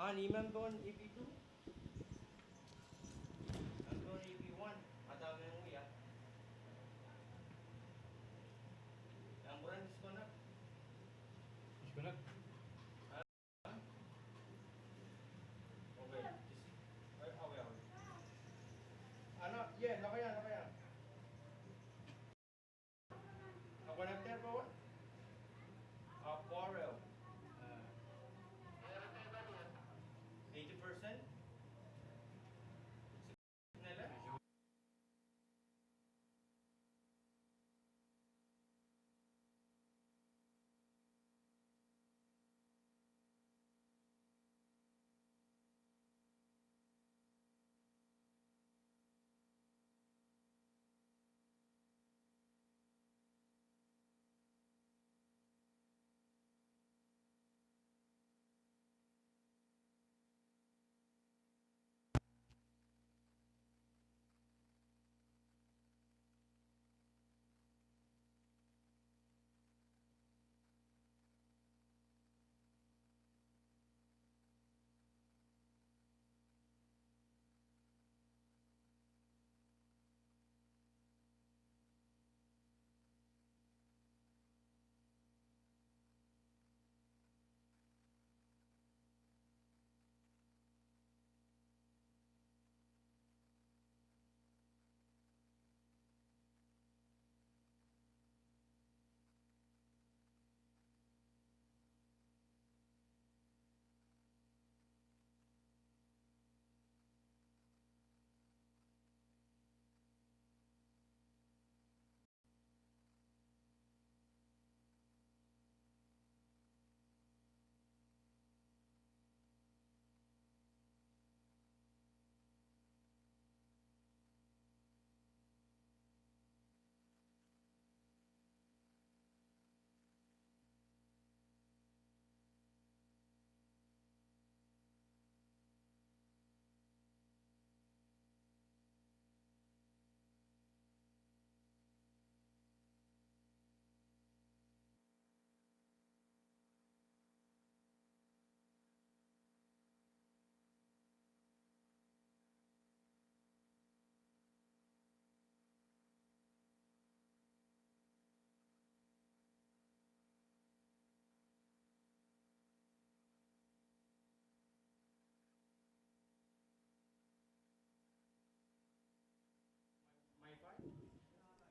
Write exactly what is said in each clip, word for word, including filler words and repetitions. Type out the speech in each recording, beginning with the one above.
Ni mempon E P two, mempon E P one, ada me wia. Yang pernah disconnect? Disconnect? Okay, dis-, eh, okay, okay. Ano, yeah, nakaya, nakaya. Ako na ter bawa? Apare. Eighty percent? Nele?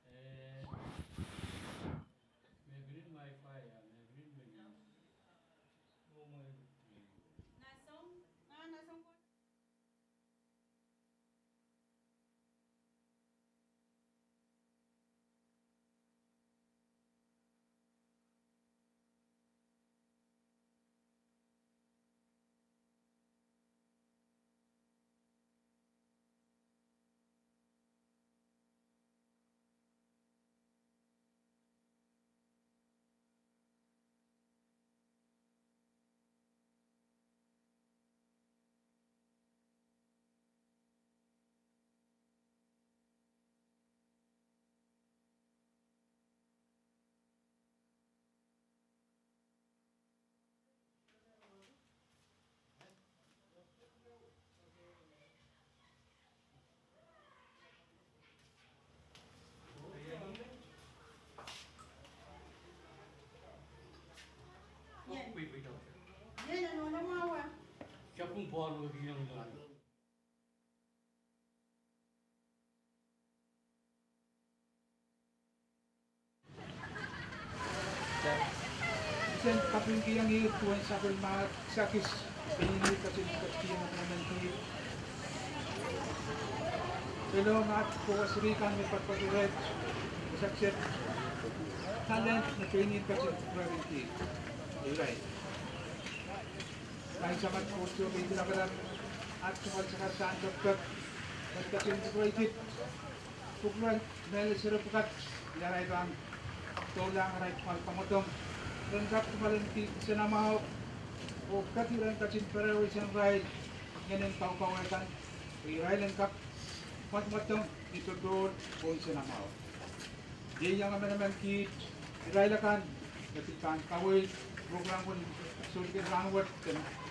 Eh, me pinin wifi, ah, me pinin me. Sen kapingkihong ih duwen sapwellimatail sakis, pein ih ketin ketikihong emenemen kiht. Pil ong at kowa seri kan me patpatohret, sakset, talent me pein ih ketin kupwurki kiht. Irail. Maing Samat Koht, soh, me I pil lakadan at tungoal sakaradahn pekpek, me ketin kupwurki kiht. Pwuhk rehn mehlel seri pwukat, ni arail pahn doulahng arail tungoal kamwadong, ren kak tungoal en kihdi nsenamwahu, oh kak ren ketin perehwei sang irail ngehnen kaukawehkan, irail en kak mwadmwadong ni popohl oh nsenamwahu. Ieiang emenemen kiht, irail akan me pil pahn kaweid prokram en souleng en rahnwet, en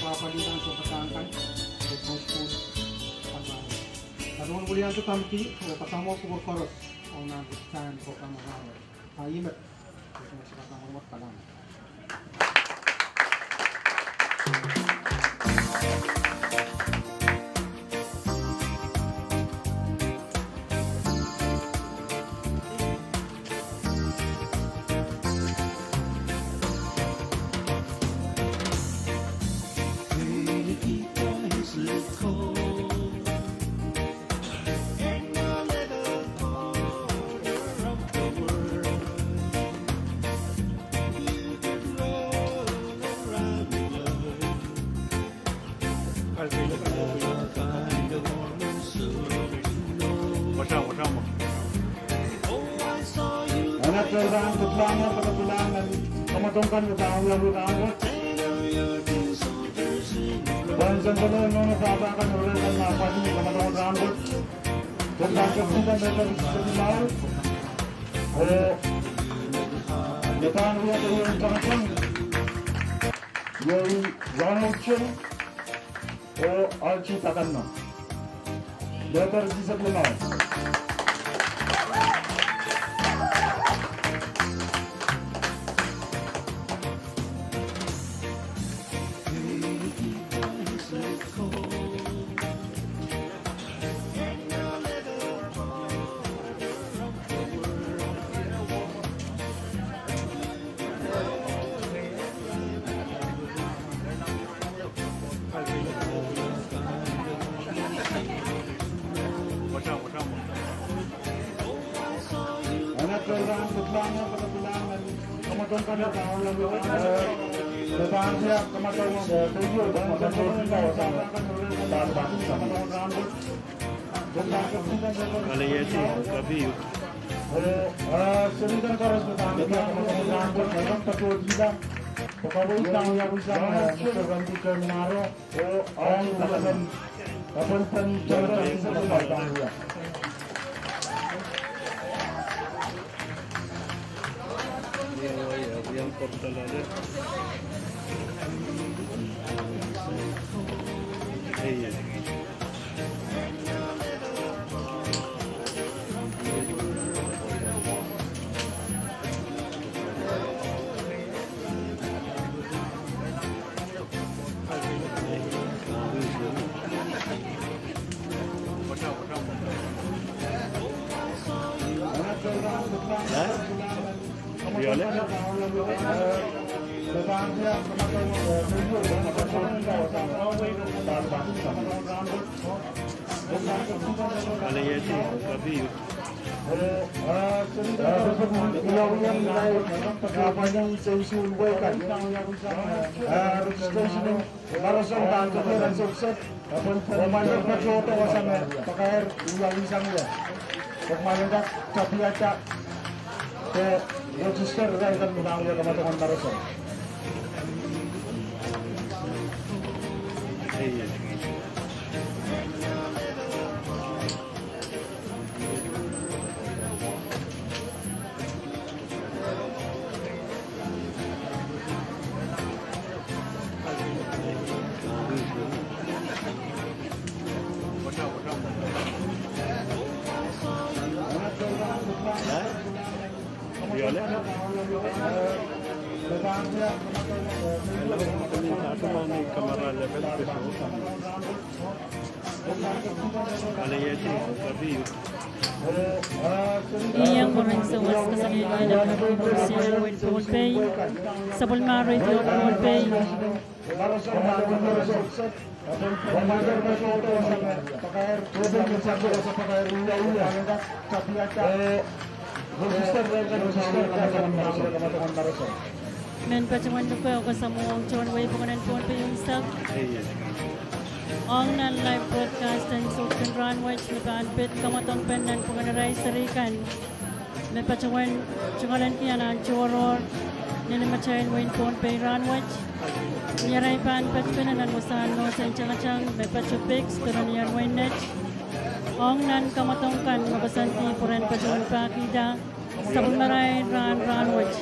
pahpa lihdan sounpadahk kan, oh postpone pahpa. Patohwan wiliandi committee, oh kasamwo kupwur koaros, oh nan kitail en program akan. Ah, ihme. Ahnsou kan, kitail en kamwadong kan me pahn wiawi rahnwet. Pwehn sendene nohno pahpa kan, oh ire kan me pahn kamwadong rahnwet. Kitail en kepinda me pahn sendene. Oh, me pahn wiawi rahnwet. Iei Ronald Ching oh Archie Takanno. Letter sisek limau. Kalehier, kapiuk. Registration en Maroson pahn kihong ansou kiset. Oh ma lel patohdo wasa me pakair wiawi sang ie. Oh ma lel tapihada de register irail kan me pahn wia kamwadong en Maroson. Iang mwurin sawas koasoanehdi nan wehin Pohnpei, sapwellime radio Pohnpei. Mehn patohwan luke oh kasamwohng tohn wehi pokon en Pohnpei unsek. Ong nan live broadcast en soutken rahnwet me pahn pid kamwadongpen nan pwungen arail serihkan me patohwan tungoalenki anahn tohrohr ni limatail wehin Pohnpei rahnwet. Ni arail pahn patpene nan wasahn mohs en tangatang me patohwan pid koronehr wehin Net. Ong nan kamwadong kan me koasoandi pwe ren patohwan pahkihda sapwellimarail rahn rahnwet.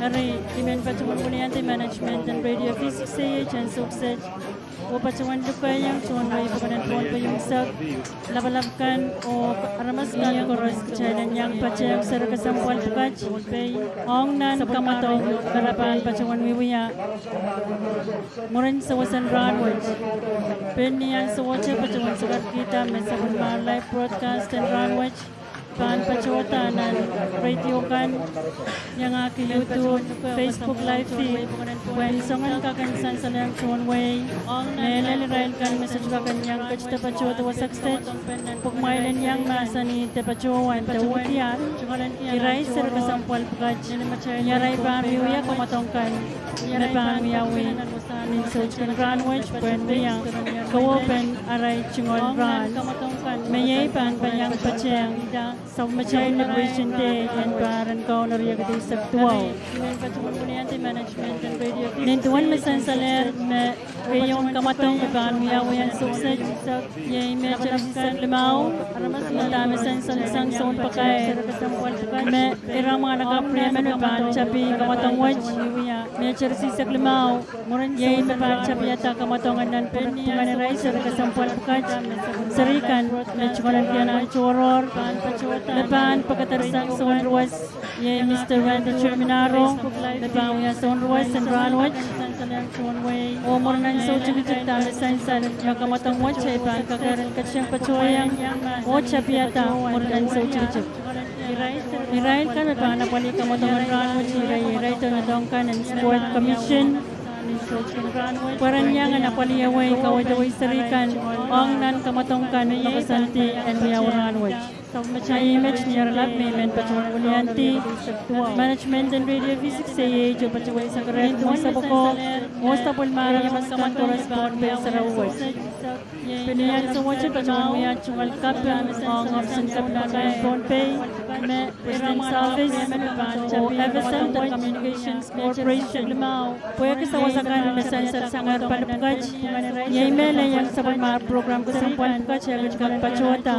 Eri, I men patohwan wiliandi management en radio V six A H en Soukset oh patohwan lukehiong tohn wehi pokon en Pohnpei unsek, lapalap kan oh aramas kan koaros kitail en iang patehng seri kesempwal pwukat ong nan kamwadong me re pahn patohwan wiewia mwurin sawas en rahnwet. Pil ni ansowohte patohwan sakarkihda me sapwellimar live broadcast en rahnwet pahn patohda nan radio kan, iangahki YouTube, Facebook live feed, pwehn soangen kak en sansalehr tohn wehi. Mehlel irail kan me sohte kak en iang ketida patohda wasa kiset, pwe kumwail en iang mahsanih de patohwan de uhdiar irail seri kesempwal pwukat ni arail pahn wiewia kamwadong kan me pahn wiawi ni soutken rahnwet pwehn wia kawehwepen arail tungoal rahn me iei pahn pahn iang patehng sapwellimatail Liberation Day en pahr en Kauno riekid eisek duwau. Nin duwen me sansalehr me keieun kamwadong me pahn wiawi en Soukset, iei Mehteresi Seklimau, me dahme sansal sang sounpakair me iramwahnakapw riemen me pahn tapih kamwadong wet, Mehteresi Seklimau, iei me pahn tapihada kamwadong en nan pwungen arail seri kesempwal pwukat, serihkan me tungoalenki anahn tohrohr, me pahn pekedersang sounruwes, iei Mister Randall Terminaro, me pahn wia sounruwes en rahnwet, oh mwurin nan soutikitik dahme sansal me kamwadong wet iei pahn kakehr en ketin patohiong oh tapihada mwurin nan soutikitik. Irail kan me pahn apwalih kamwadong en rahnwet irail, irail tohndoadoahk kan en Sport Commission, pwe ren iang en apwalih wei kaweid wei serihkan ong nan kamwadong kan me koasoandi en wiawi rahnwet. Iei met ni oaralap me I men patohwan wiliandi management en radio V six A H oh patohwan sakarehda sapwoko oh sapwellimar aramas kan koaros Pohnpei sarawi wet. Pil ni ansowohte patohwan wia tungoal kaping ong ohpis en kaping en Pohnpei, me President's Office oh F S M Telecommunications Corporation, pwehki sawas akan me sansal sangehr pali pwukat, iei me lelohng sapwellimar program kesempwal pwukat eh kak patohda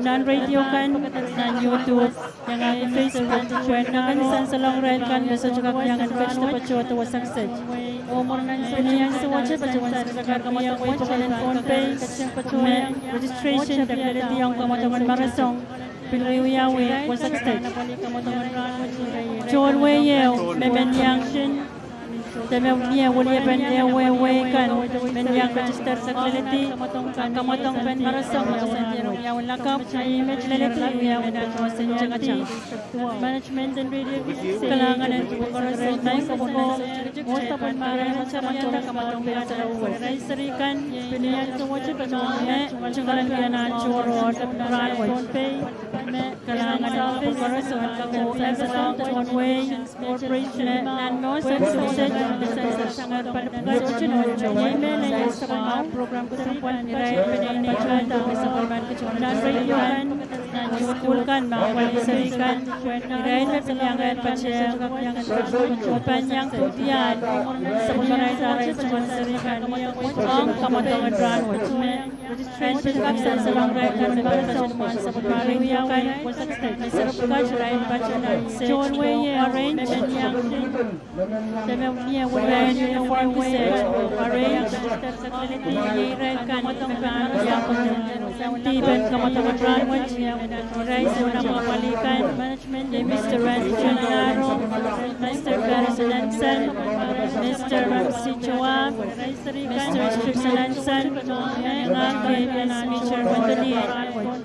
nan radio kan, nan YouTube, iangahki Facebook, pwehn kak en sansalong irail kan me sohte kak iang en ketida patohda wasa kiset. Pil ni ansowohte patohwan sansal kamwadong wet en Pohnpei, me registration de lelehdi ong kamwadong en Maresong pil wiawi wasa kiset. Tohn wehi ehu me men iang, de me mie weliepen ehu wehi kan, men iang register de lelehdi kamwadong en Maresong me koasoandi en wiawi lakapw, lelehdi wiawi nan mahsen tangatang. Management en radio V six A H, kalahngan en pwukoa, oh sapwellimarail me tapihada kamwadong kan sarawi wet. Irail serihkan, pil ni ansowohte patohwan, me tungoalenki anahn tohrohr rahnwet. Kalahngan en pwukoa oh F S M tohn wehi, me nan mour en Soukset, me sansal sangehr pali pwukat, sohte nohn tohn wehi, me lelohng sapwellimar program kesempwal irail peneinei tohn nan radio kan, nan sukuhl kan me apwalih seri kan, irail me pil iang patehng, oh pahn iang pwudian sapwellimarail seri kan ong kamwadong en rahnwet. Irail pil kak sansalong irail kan me pahn patohwan sapwellimarail kan, me seri pwukat irail patohwan nan sehse, oh irail me men iang, de me mie welian ieu en kiset, oh irail, irail kan me pahn iang dihpen kamwadong en rahnwet, irail sohte apwalih kan, Mister Randy Gennaro, Mister Patterson Anson, Mister Ramsey Joab, Mister Restriction Anson, Ngak Davis, Mister Wendolin,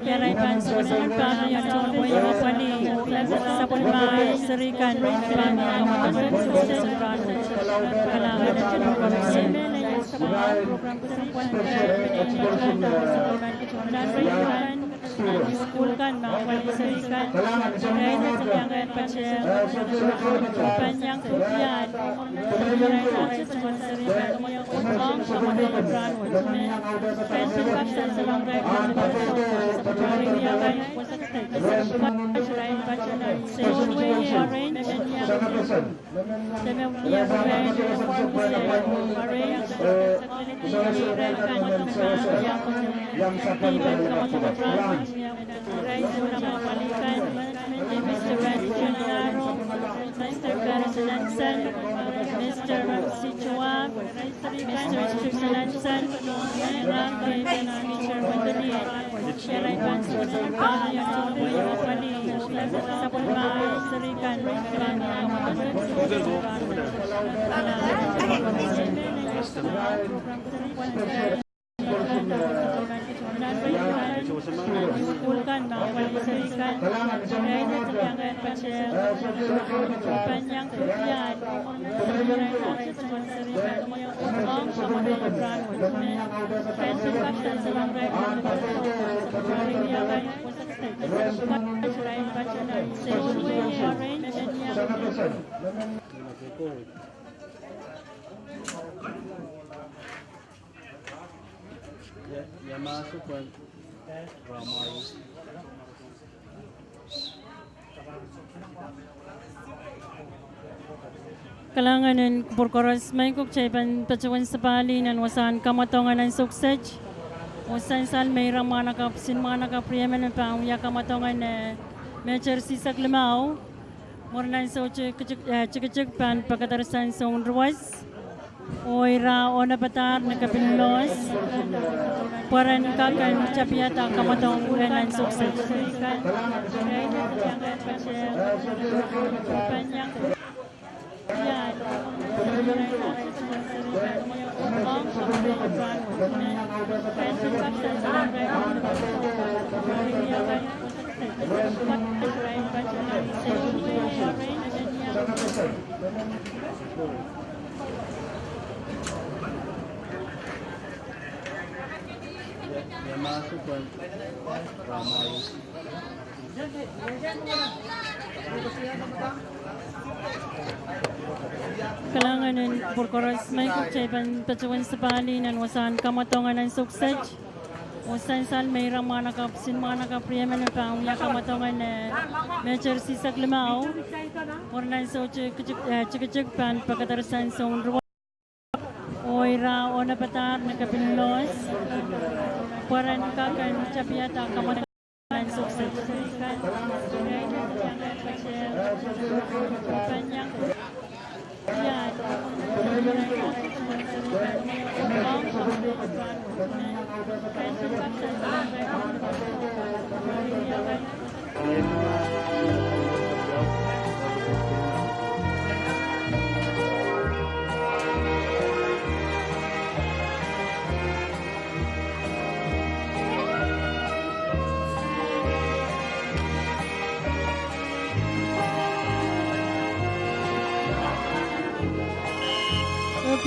irail pahn sohte pahn iang tohn wei apwalih sapwellimarail seri kan, pahn iang kamwadong en rahnwet. Kalahngan en koaros. Sukuhl kan me apwalih seri kan, irail me pil iang patehng, oh pahn iang pwudian sapwellimarail seri kan ong kamwadong en rahnwet. Irail pil kak sansalong irail kan me pahn patohwan sapwellimarail kan, me seri pwukat irail patohwan nan sehse, oh irail me men iang, de me mie welian ieu en kiset, oh irail, irail kan me pahn iang dihpen kamwadong en rahnwet, irail sohte apwalih kan, Mister Randy Gennaro, Mister Patterson Anson, Mister Ramsey Joab, Mister Restriction Anson, Ngak Davis, Mister Wendolin, irail pahn sohte pahn iang tohn wei apwalih sapwellimarail seri kan, pahn iang kamwadong en rahnwet. Sukuhl kan me apwalih seri kan, irail me pil iang patehng, oh pahn iang pwudian sapwellimarail seri kan ong kamwadong en rahnwet. Irail pil kak sansalong irail kan me pahn patohwan sapwellimarail seri kan, irail patohwan nan sehse, oh irail me men iang, Kalahngan en kupwur koaros. Maing ko, kitail pahn patohwan sapahl nan wasahn kamwadong en ansou kiset. Oh sansal me ira mwahnakapw, sin mwahnakapw riemen me pahn wia kamwadong en, eh, Mehter sisek limau. Mwurin ansou tikitik, eh, tikitik pahn pekedersang soun ruwes. Oh ira onopadahr ni kepin lohs. Pwehn kak en tapiada kamwadong en ansou kiset. Kalahngan en kupwur koaros. Maing ko, kitail pahn patohwan sapahl nan wasahn kamwadong en ansou kiset. Oh sansal me ira mwahnakapw, sin mwahnakapw riemen me pahn wia kamwadong en, eh, Mehter sisek limau. Mwurin ansou tikitik, eh, tikitik pahn pekedersang soun ruwes. Oh ira onopadahr ni kepin lohs. Pwehn kak en tapiada kamwadong en ansou kiset.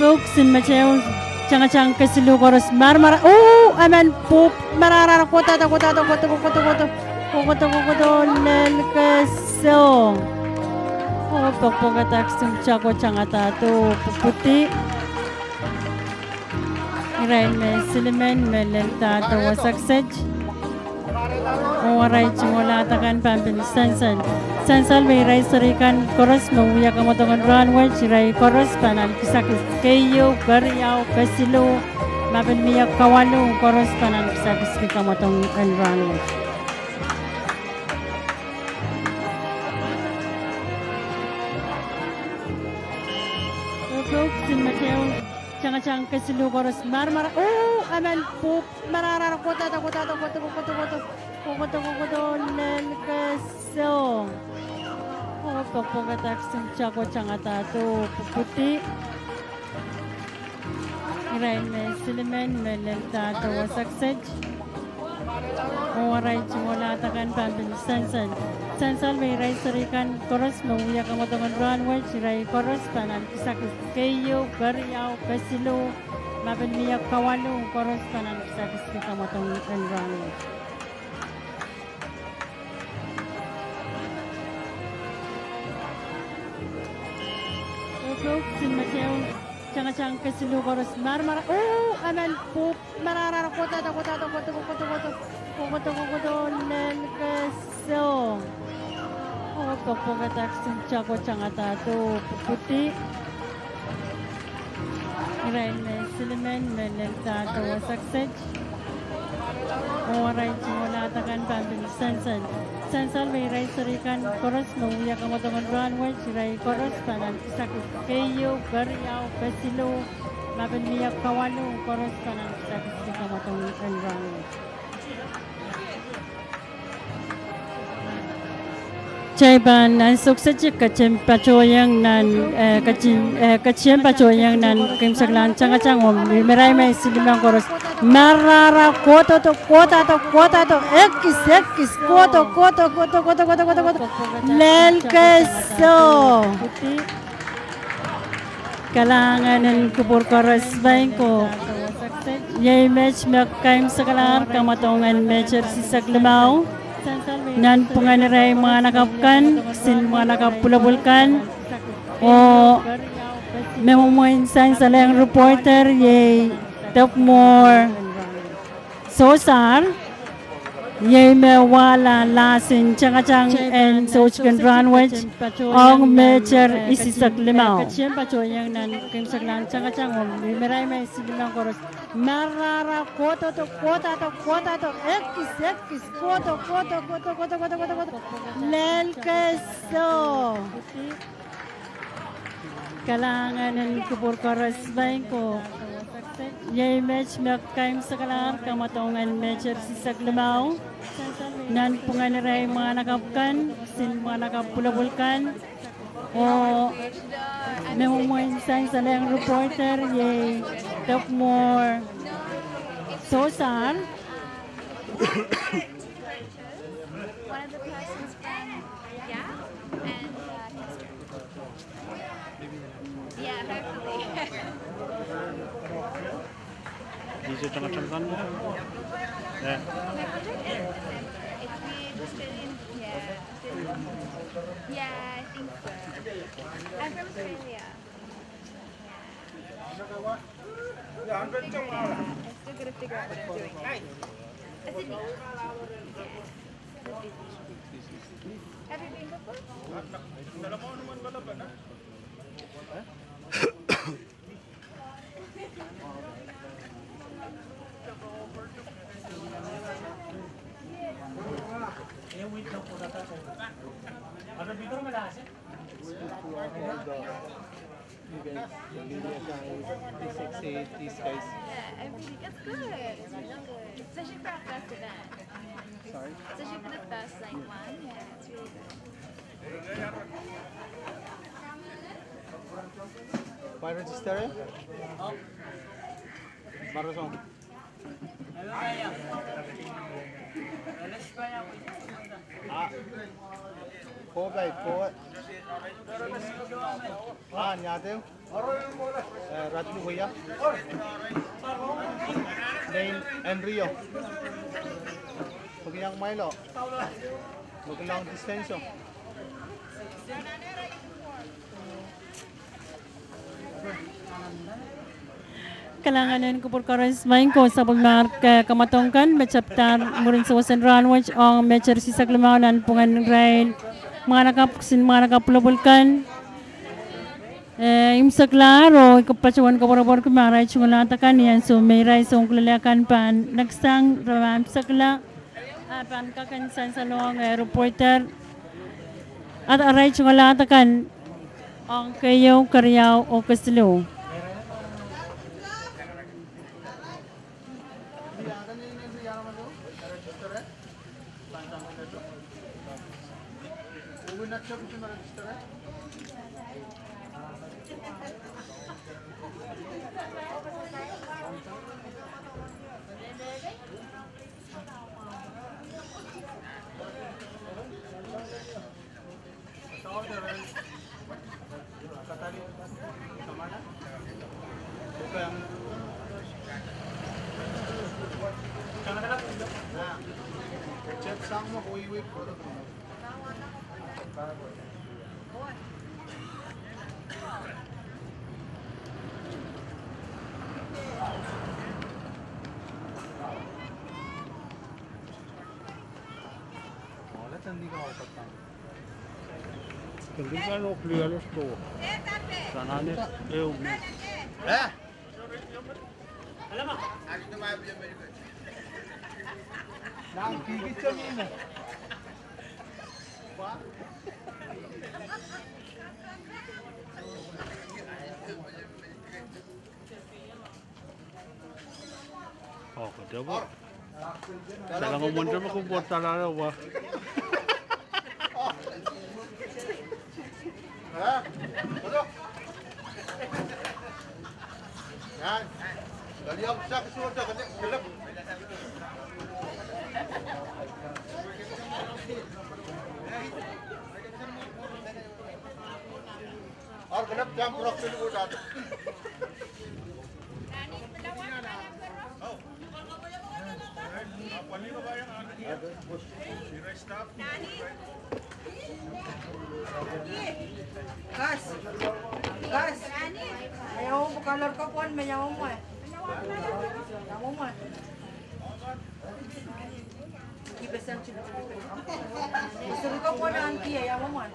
Pwuhk, sin metehu, tangatang kesiluh koaros, marmara, oh, emen pwuhk, marmara, kohdo, kohdo, kohdo, kohdo, kohdo, kohdo, kohdo, kohdo, lel kesong. Oh, pwuhk, pwuhk, adaksin tangada, oh, pwupwudi. Irail me silimen me lel dahdo wasa kiset. Oh arail tungoal akan pahn pil sansal. Sansal me irail seri kan koaros me wia kamwadong en rahn wet, irail koaros pahn kisakis. Keieu, keriau, kesiluh, ma pil mie kawalu, koaros pahn kisakis ki kamwadong en rahn wet. Pwuhk, pwuhk, kisin me keieu, tangatang kesiluh koaros marmara, oh, emen pwuhk marara, kohdo, kohdo, kohdo, kohdo, kohdo, kohdo, kohdo, lel keso. Oh, pokpokada kisin toko tangada, oh, pwupwudi. Irail me silimen me lel dahdo wasa kiset. Oh arail tungoal akan pahn pil sansal. Sansal me irail seri kan koaros me wia kamwadong en rahn wet, irail koaros pahn kisakis. Keieu, keriau, kesiluh, ma pil mie kawalu, koaros pahn kisakis ki kamwadong en rahn wet. Pwuhk, pwuhk, kisin me keieu, tangatang kesiluh koaros marmara, oh, emen pwuhk marara, kohdo, kohdo, kohdo, kohdo, kohdo, kohdo, lel keso. Oh, pokpokada kisin toko tangada, oh, pwupwudi. Irail me silimen me lel dahdo wasa kiset. Oh arail tungoal akan pahn pil sansal. Sansal me irail seri kan koaros me wia kamwadong en rahn wet, irail koaros pahn kisakis. Keieu, keriau, kesiluh, ma pil mie kawalu, koaros pahn kisakis ki kamwadong en rahn wet. Kitail pahn ansou kiset ketin patohiong nan, eh, ketin, eh, ketin patohiong nan keimwseklahn tangatang oh irail me silimen koaros marara, kohdo, kohdo, kohdo, ekis, ekis, kohdo, kohdo, kohdo, lel keso. Kalahngan en kupwur koaros, pahn ko. Iei met me keimwseklahr kamwadong en Major sisek limau. Nanpwungen irail mwahnakapw kan, kisin mwahnakapw pwulopwul kan. Oh me mwomwen sansal ong reporter iei Depmor Sosar. Iei me wahla lahsen tangatang en soutik en rahn wet ong Major isisek limau. Ketin patohiong nan keimwseklahn tangatang oh irail me silimen koaros marara, kohdo, kohdo, kohdo, ekis, ekis, kohdo, kohdo, kohdo, lel keso. Kalahngan en kupwur koaros, pahn ko. Iei met me keimwseklahr kamwadong en Major sisek limau. Nanpwungen irail mwahnakapw kan, kisin mwahnakapw pwulopwul kan. Oh me mwomwen sansal ong reporter iei Depmor Sosar. One of the persons from, yeah, and, uh, yeah, hopefully. Is it on a Trump? Yeah. It's weird, Australian, yeah, Australian. Yeah, I think so. I'm from Australia. Yeah, I'm still gonna figure out what I'm doing next. Is it me? Yeah. Have you been before? Events, the media guys, the six eight, these guys. Yeah, everything. It's good. It's really good. Especially for a first event. Sorry? Especially for the first, like, one. Yeah, it's really good. Why register, eh? Marasong. Ah, ko pai, ko. Ah, nyate. Eh, Ratlu Koya. Nein Enrio. Pwukiong Milo. Pwukiong distance. Kalahngan en kupwur koaros, maing ko, sapwellimar kamwadong kan me tepida mwurin sewese rahn wet ong me tersisek limau nanpwungen irail mwahnakapw, kisin mwahnakapw pwulopwul kan. Eh, imwiseklahr oh I patohwan koapworopworki ma arail tungoal akan ni ansou me irail soun kilel akan pahn neksang, re pahn imwisekla, ah, pahn kak en sansalohng, eh, reporter. Arail tungoal akan ong keieu, keriau oh kesiluh. Oh, ke dewe. Salang omw dewe, ke pwoat salang wa. Kas. Kas. Ia omw pwukat, kolor ko pwon me ia omw mwe. Ia omw mwe. Seri ko pwon ahneki ia omw mwe.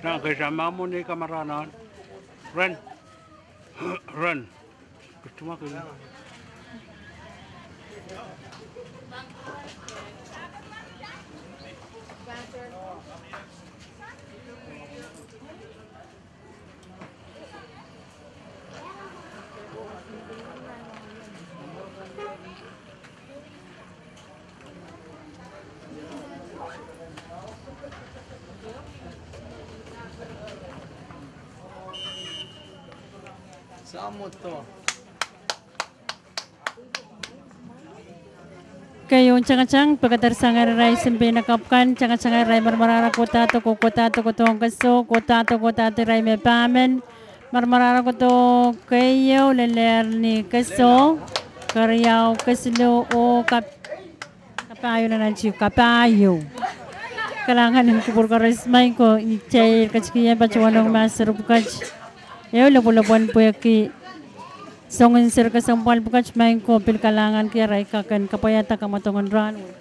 Nan ke samamwo ni kamaranan. Ren. Ren. Samwodo. Keieu tangatang, pekedersangehr irail sempeinakapw kan, tangatangehr irail maramarahn kohdo, kohdo kohdohng keso, kohdo kohdo irail me pahmen, maramarahn kohdo keieu, lelehr ni keso, keriau, kesiluh, oh kap- Kapahieu, nan ahneki kapahieu. Kalahngan en kupwur koaros, maing ko, ni kitail ketikihong patohwan ong ma seri pwukat. Ehu lopwolopwon pwehki songin seri kesempwal pwukat, maing ko, pil kalahnganki arail kak en kapwaiada kamwadong en rahn wet.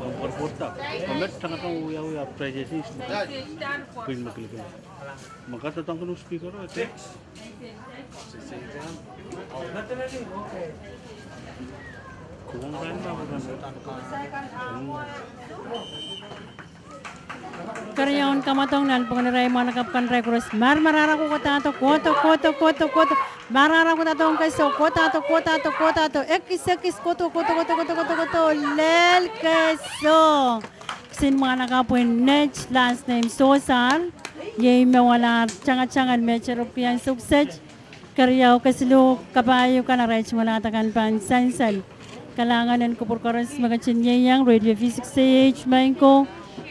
Pwurpwurda. Pwe met tangatang wiawi appreciation. Pwin me kilikili. Maka tatang kenu speaker, okay? Keriaun kamadong nanpwungen irail mwahnakapw kan, irail koaros marmar ara kohkohdahdo, kohdo, kohdo, kohdo, kohdo, marmar ara kohkohdahdo, ong keiso, kohkohdahdo, kohkohdahdo, kohkohdahdo, ekis, ekis, kohdo, kohdo, kohdo, kohdo, kohdo, lel keiso. Kisin mwahnakapw en Net, last name Sosar, iei me walahr tangatang en Meteropki ansou kiset. Keriau, kesiluh, kapahieu kan, arail tungoal ahd akan pahn sansal. Kalahngan en kupwur koaros me ketin ieiang Radio V six A H Mango,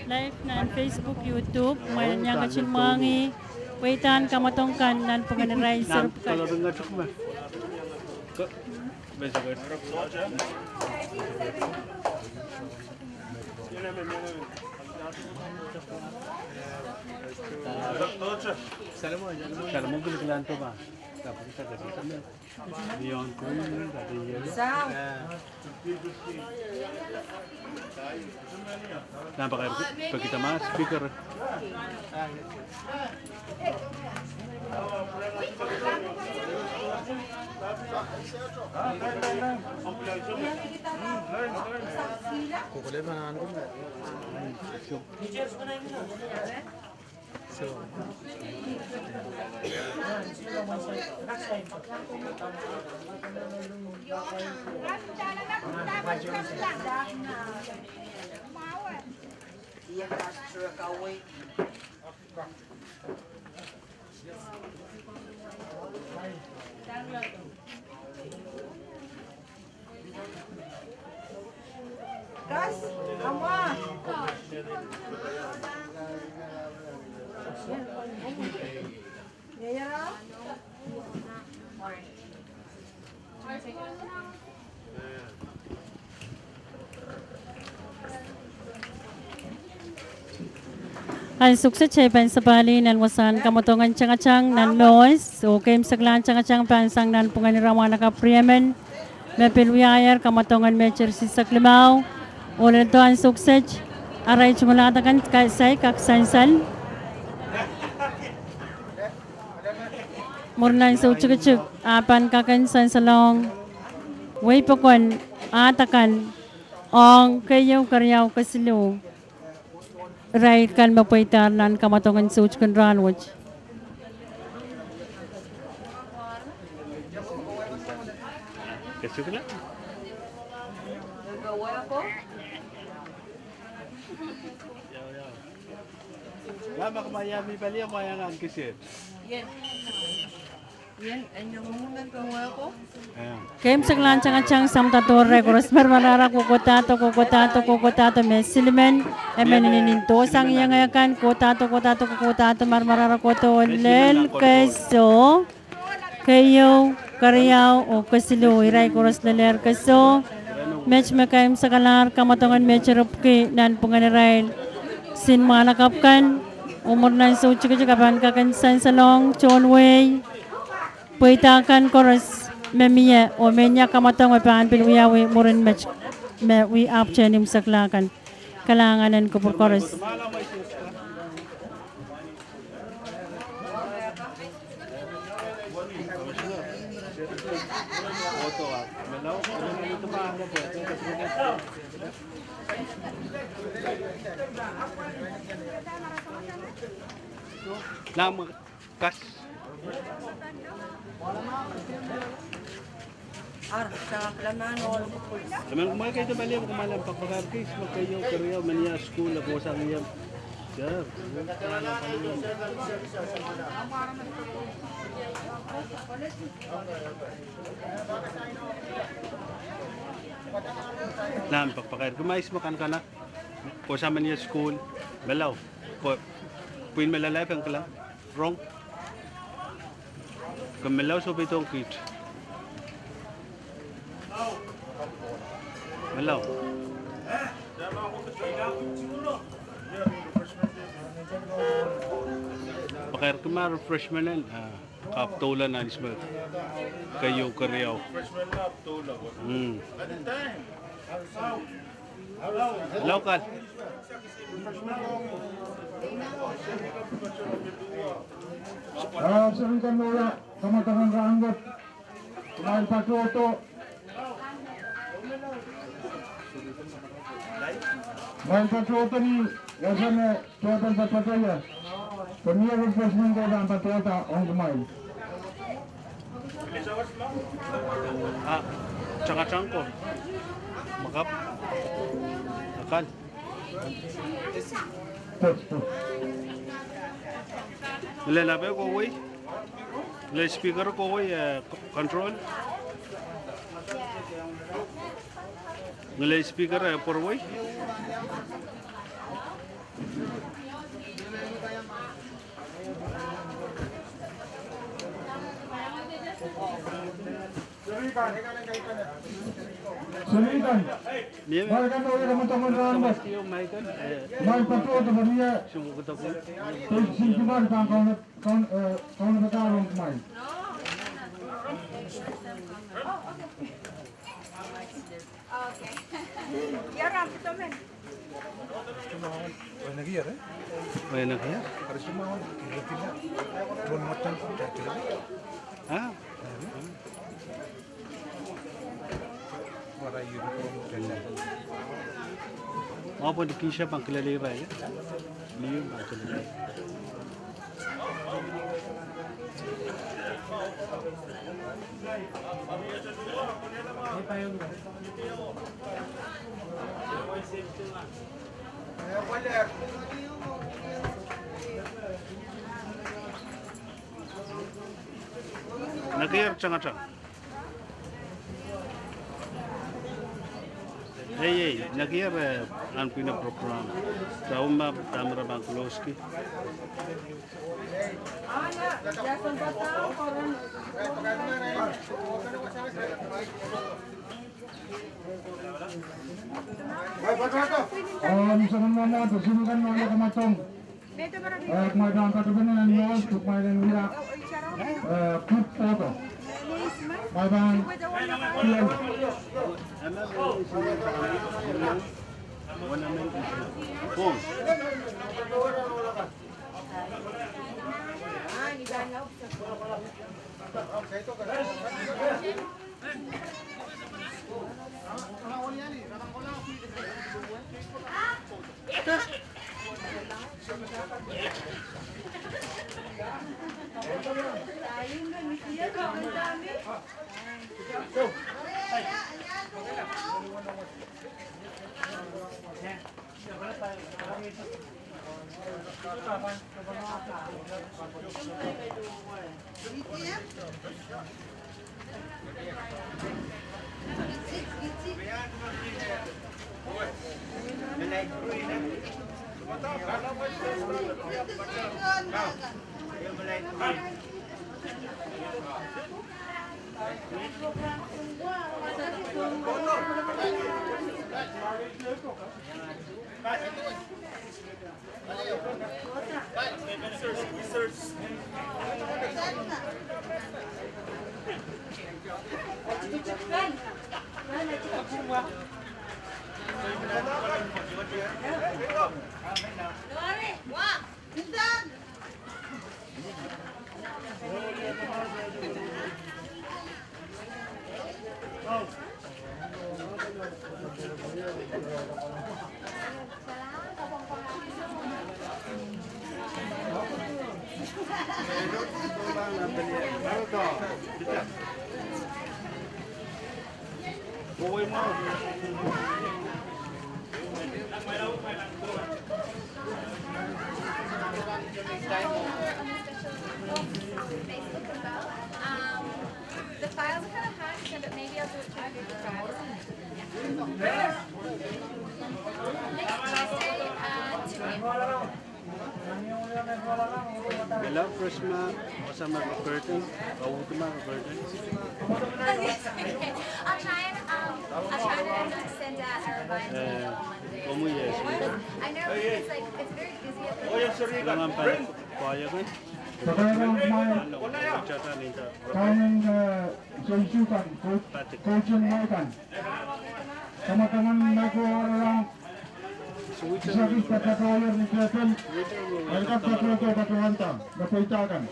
live nan Facebook, YouTube, mwein iang ketin mwahngih pweidahn kamadong kan nanpwungen irail serpwukat. Nan pakair pekita ma speaker. Ansou kiset I pahn sapwalih nan wasahn kamadong en tangatang nan Mohes, oh keimwseklahn tangatang pahn sang nanpwungen ira mwahnakapw riemen me pil wiahier kamadong en Meteropki ansou limau. Oh leledo ansou kiset, arail tungoal ahd akan, sai kak sansal. Mwurin ansou tikitik, a pahn kak en sansalohng wehi pokon ahd akan ong keieu, keriau, kesiluh. Irail kan me pweidahr nan kamadong en soutikin rahnwet. Keimwseklahn tangatang, samwadahr irail koaros, marmar ara kohkohdahdo, kohkohdahdo, kohkohdahdo me silimen, emen inenen dohsang iengei kan, kohkohdahdo, kohkohdahdo, kohkohdahdo, marmar ara kohdo, lel keiso. Keieu, keriau, oh kesiluh, irail koaros lelehr keiso. Met me keimwsekalahr kamadong en Meteropki nanpwungen irail kisin mwahnakapw kan, oh mwurin ansou tikitik a pahn kak en sansalohng tohn wehi pweida kan koaros me mie, oh mehnia kamadong me pahn pil wiawi mwurin met me wi apwtehn imwseklahn kan. Kalahngan en kupwur koaros. Lamkas. Ar, sang kalahngan ong. Emen kumwail keid pali, kumwail en pakapakarki me keieu, keriau, mehnia sukuhl e kohsang ie. Nan pakapakarki mais me kanakana, kohsang mehnia sukuhl, melau, pwe, pwihn me lalaipeng kilang. Rong. Ke melau, sohpeidohng kiht. Melau. Pakairki ma refreshment en, ah, kapw doula nan ihs me keieu, keriau. Mm. Lokal. Ah, seri kan wia kamwadang en rahnwet. Kumwail patohdo. Kumwail patohdo ni wasa me tohto patohdo ie. Pwe mie replacement ko pahn patohdo ong kumwail. Ah, tangatang ko. Makap. Akan. Ngilen ape kohwei? Ngilen speaker kohwei, eh, control? Ngilen speaker, eh, pwurwei? Seri kan. Mie, mie. Kumwail kan wia kamwadang en rahnwet. Kumwail patohdo pwe mie. Seri kan. Pil seri kan pahn kaun, kaun, eh, kaun pahn kaun kumwail. Okay. Ia, ram, ito men. Wehnekier, eh? Wehnekier? Karisma, kira kira. Tuan matan pun tak kira. Ah? Wara ieu pun tak kira. Mapon kisha pahn kilelehda, eh? Mie pahn kilelehda. Nekier tangatang. Ei, ei, nekier, eh, ahneki program. Sauma, tamara pahn close ki. Ah, ni soangen mwomwohdiso, seri kan wia kamwadang. Eh, kumwail pahn patopene nan mwohn, kumwail en wia, eh, group photo. Kumwail pahn kilang. Um, the files are kind of hard to send, but maybe I'll do it through Google Drive or something. Next Tuesday, uh, two p.m. Hello, Krishma. What's up, my recording? Oh, with my recording. I'll try and, um, I'll try to send out a reminder on Monday. Eh, komu, yes. I know it's like, it's very busy at the moment. Langan pahn koahiek kan. Pahn koahiek kan. Pahn koahiek kan. Pahn, eh, sohte kan, ko-, koahiek kan. Tamataman mako orang. Isaki patapaler ni tepel. Mereka patuan, patuan tang. Mereka patuan tang.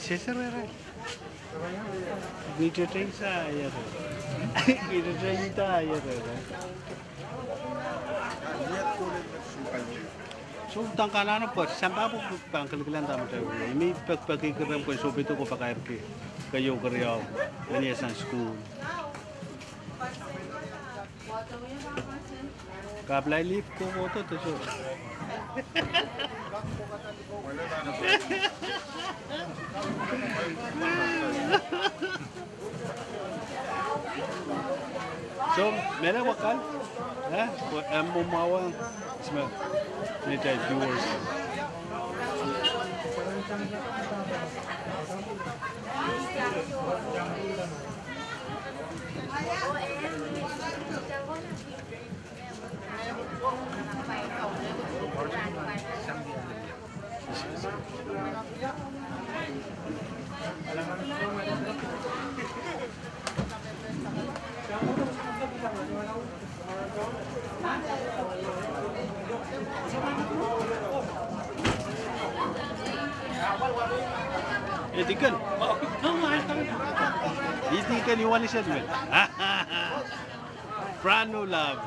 Sesar era. Ni tete sa ia. Ni tete sa ia. So, tang kanano pwe sampah pwe pahn kilikilang dahme te. Imi pekipeki kerem ke sohpeito ko pakairki. Ke ieu keriau. Eni sang school. Kapla lip ko koto te so. So, mele wakal, eh, ko em mo mawa, sime, ni tai viewers. Eh, Deacon. Eh, Deacon, you want to say something? Brand new love.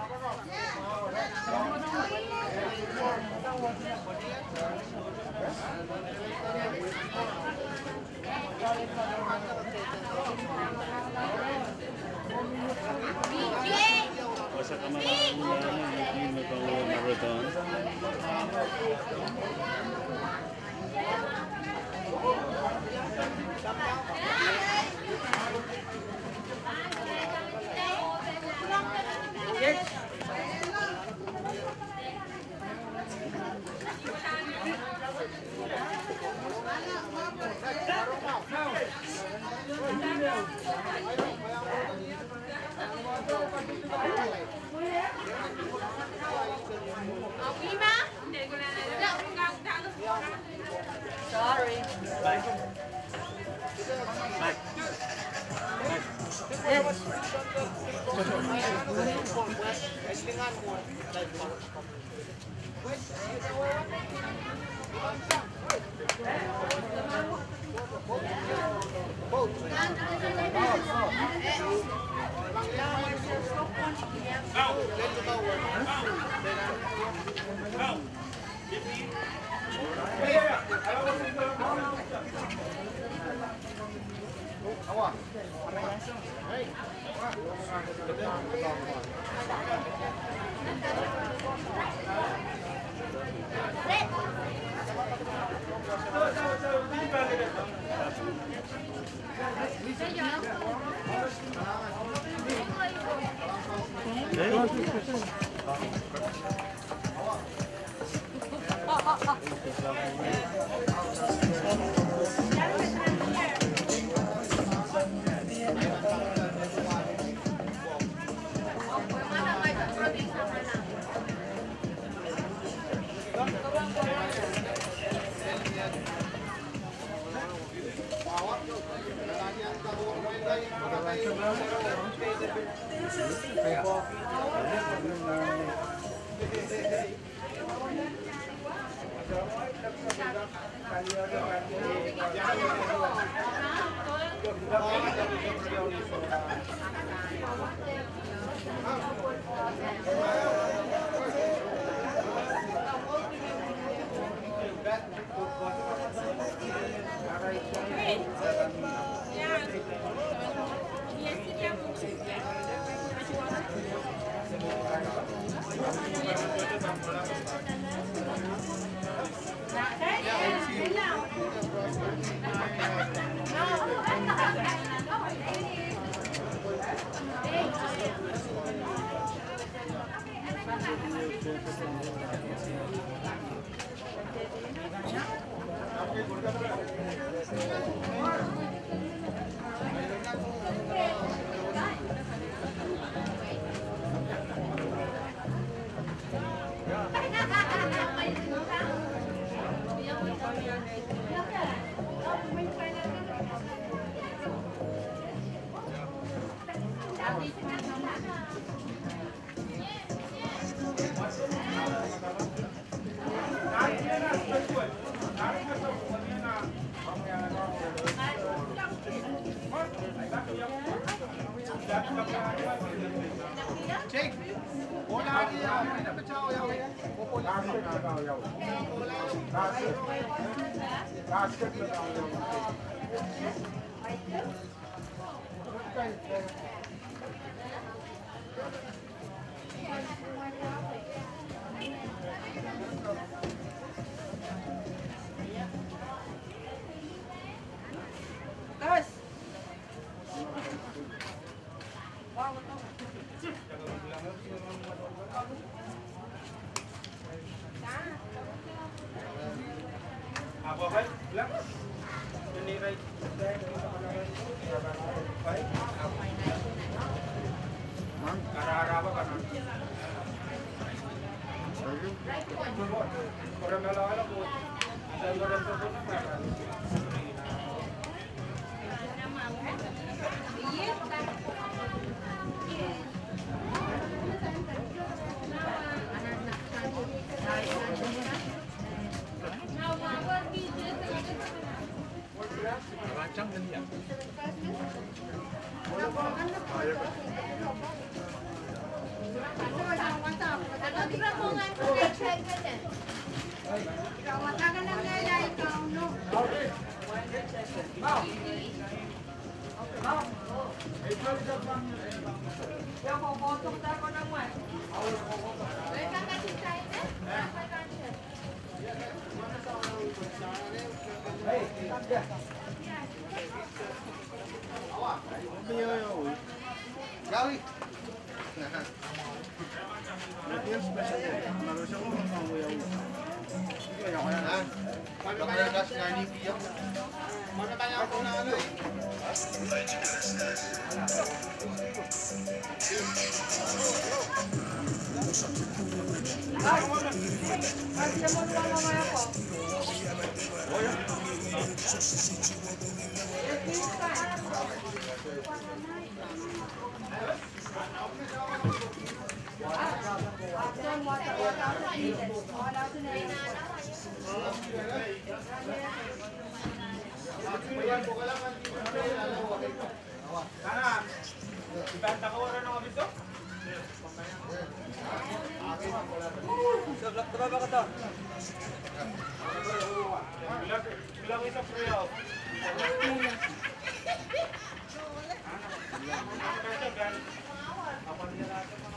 Sorry.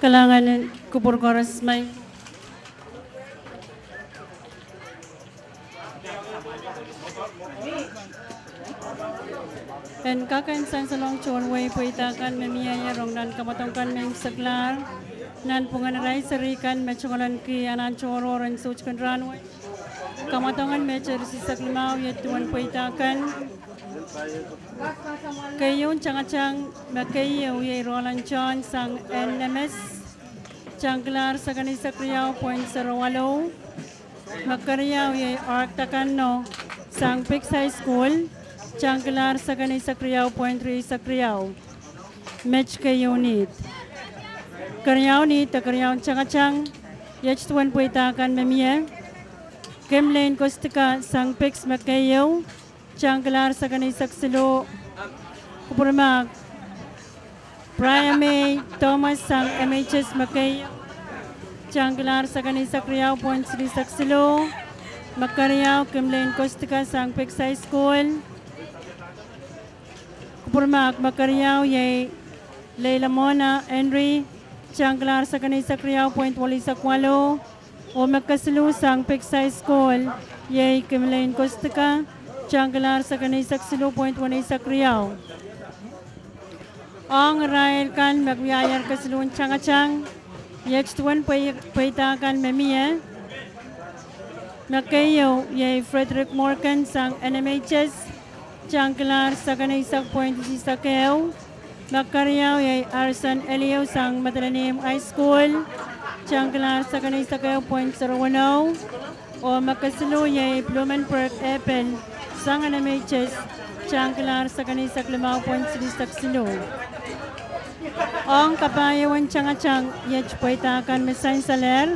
Kalahngan en kupwur koaros, mai. En kak en sansalohng tohn wehi pweida kan me mie rong nan kamwadong kan me imwseklahr, nan pwungen irail seri kan me tungoalenki anahn tohrohr en soutikin rahn wet. Kamwadong en Mehte rieisek limau iei duwen pweida kan. Keieun tangatang me keieu iei Roland John sang N M S, tangkilahr sekenisek riau point zero walu. Me keriau iei Ark Takano sang Pikes High School, tangkilahr sekenisek riau point rieisek riau. Met keieun ihd. Keriaun ihd de keriaun tangatang, iet duwen pweida kan me mie: Kimlein Kostika sang Pikes me keieu, tangkilahr sekenisek siluh. Kupwurmahk, Priamei Thomas sang M H S me keieu, tangkilahr sekenisek riau point silihsek siluh. Me keriau Kimlein Kostika sang Pikes High School. Kupwurmahk, me keriau iei Leilamona Henry, tangkilahr sekenisek riau point welihsek walu. Oh me kesiluh sang Pikes High School iei Kimlein Kostika, tangkilahr sekenisek siluh point weneisek riau. Ong irail kan me wiahier kesiluhn tangatang, iet duwen pwei-, pweida kan me mie. Me keieu iei Frederick Morgan sang N M H S, tangkilahr sekenisek point isihsek ehu. Me keriau iei Harrison Elihu sang Madolenihmw High School, tangkilahr sekenisek ehu point zero walu. Oh me kesiluh iei Blumenberg Abel sang N M H S, tangkilahr sekenisek limau point silihsek siluh. Ong kapahiewen tangatang, iet pweida kan me sansalehr: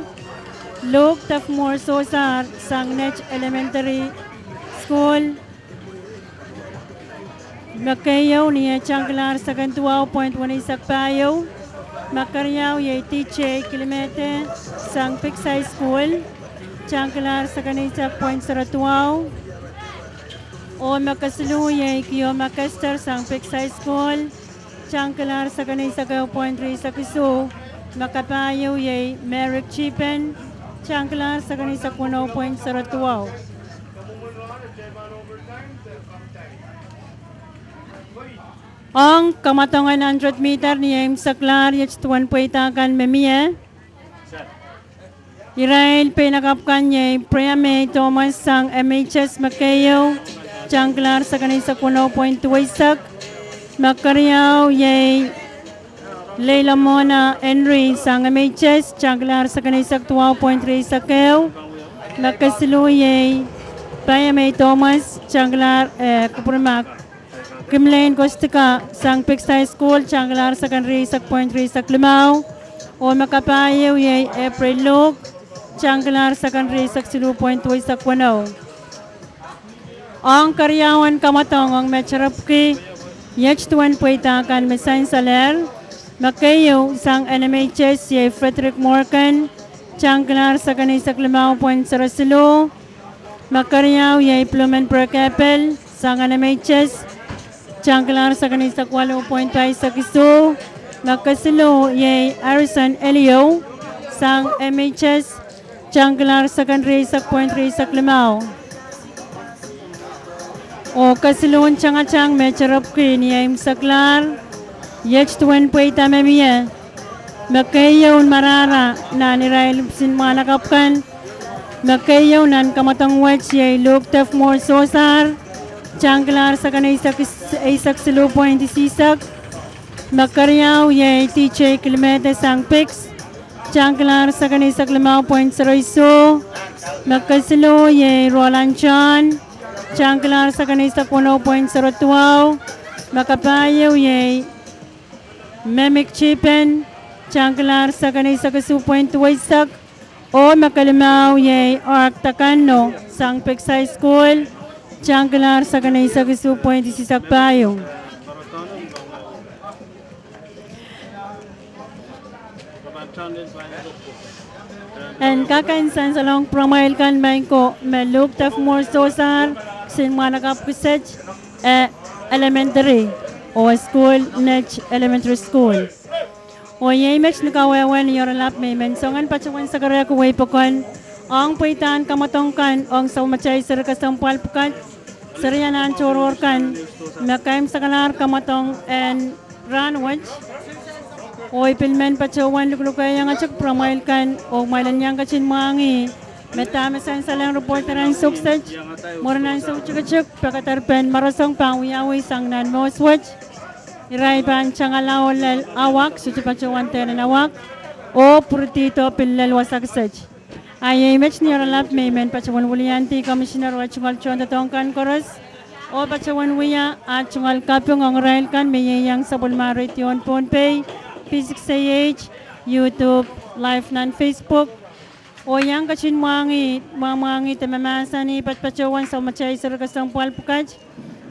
Luke Tafmwor Sosar sang Nett Elementary School, me keieu ni eh tangkilahr seken duwau point weneisek pahieu. Me keriau iei D J Kilimete sang Pikes High School, tang kilahr sekendeisek point zero duwau. Oh me kesiluh iei Kioma Kester sang Peaks High School, tang kilahr sekendeisek ehu point riisek isuh. Me kapahieu iei Merrick Chipen, tang kilahr sekendeisek weneu point zero duwau. Ong kamwadongen hundred meter ni eimwseklahr iet duwen pweida kan me mie. Irail peinakapw kan iei Priamei Thomas sang M H S me keieu, tang kilahr sekendeisek weneu point duweisek. Me keriau iei Leila Mona Henry sang M H S, tang kilahr sekendeisek duwau point riisek ehu. Me kesiluh iei Priamei Thomas, tang kilahr, eh, kupwurimak Kimlein Kostika sang Peaks High School, tang kilahr sekendeisek point riisek limau. Oh me kapahieu iei April Luke, tang kilahr sekendeisek siluh point duweisek weneu. Ong keriaun kamwadong ong me terepwiki iet duwen pweida kan me sansalehr, me keieu sang N M H S iei Frederick Morgan, tang kilahr sekendeisek limau point zero siluh. Me keriau iei Blumenberg Apple sang N M H S, tang kilahr sekendeisek waluh point paisek isuh. Me kesiluh iei Harrison Eliou sang M H S, tang kilahr sekendeisek point riisek limau. Oh kesiluhn tangatang me terepwiki ni eimwseklahr iet duwen pweida me mie. Me keieu marahra nan irail pwusin mwahnakapw kan, me keieu nan kamwadong wet iei Luke Tefmor Sosar, tang kilahr sekendeisek siluh point isisek. Me keriau iei D J Kilimete sang Peaks, tang kilahr sekendeisek limau point zero isuh. Me kesiluh iei Roland John, tang kilahr sekendeisek weneu point zero duwau. Me kapahieu iei Memik Chipen, tang kilahr sekendeisek isuh point duweisek. Oh me kelimau iei Ark Takano sang Peaks High School, tang kilahr sekendeisek isuh point isisek pahieu. En kak en sansalohng pwuramwail kan maing ko me Luke Tefmor Sosar, pwusin mwahnakapw kiset, eh, elementary, oh school, Net Elementary School. Oh iei met ni kawehwe ni oaralap me I men songen patohwan sakarehki wehi pokon ong pweidahn kamwadong kan ong sapwellimatail seri kesempwal pwukat, seri anahn tohrohr kan, me keimwseklahr kamwadong en rahnwet. Oh I pil men patohwan luklukeiong ahtik pwuramwail kan, oh kumwail en iang ketin mwahngih me dahme sansalehng reporter en ansou kiset, mwurin ansou tikitik, pekederpen mararsang pahn wiawi sang nan mohs wet. Irail pahn tangala oh lel awak, sohte patohwan dehnen awak, oh pwuridihdo pil lel wasa kiset. A iei met ni oaralap me I men patohwan wiliandi Commissioner oh tungoal tohndoadoahk kan koaros, oh patohwan wia ah tungoal kaping ong irail kan me ieiang sapwellime radio en Pohnpei, V six A H, YouTube, live nan Facebook, oh iang ketin mwahngih, mwahngih de mahmahsanih patpatohwan sapwellimatail seri kesempwal pwukat,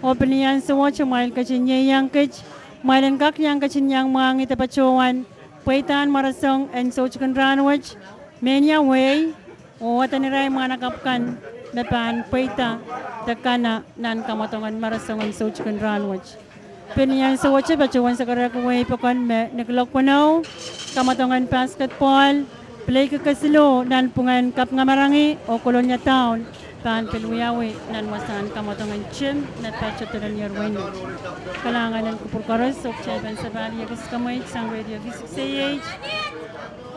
oh pil ni ansowohte kumwail ketin ieiang kit, kumwail en kak iang ketin iang mwahngih de patohwan pweidahn mararsang en soutik en rahnwet, mehnia wehi, oh adanirail mwahnakapw kan me pahn pweida de kana nan kamwadong en mararsang en soutik en rahnwet. Pil ni ansowohte patohwan sakarehki wehi pokon me ni kuloak weneu, kamwadong en basketball, pileiki kesiluh nanpwungen Kapingamarangi oh Kolonia Town, pahn pil wiawi nan wasahn kamwadong en gym me patohdo ni Erwin. Kalahngan en kupwur koaros, oh kitail pahn sapahl iekis kamweit sang Radio V six A H,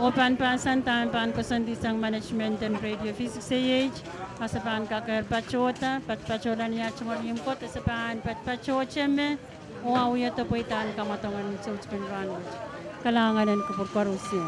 oh pahn pahsan dahme pahn koasoandi sang management en Radio V six A H, ma se pahn kakehr patohda, pat patohla ni ah tungoal ihmw ko, de se pahn pat patohte me, oh awihdo pweidahn kamwadong en soutik en rahnwet. Kalahngan en kupwur koarosie.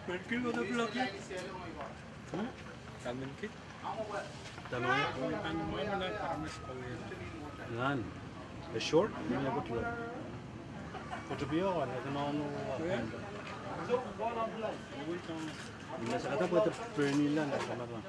Penkil ko de pilok ya? Hmm? Kamen ki? Tano ya? Nan. E short, ni ya ko pilok. Ko te pio kan, e kan ano. Ni masa kata ko te prenila na kamera.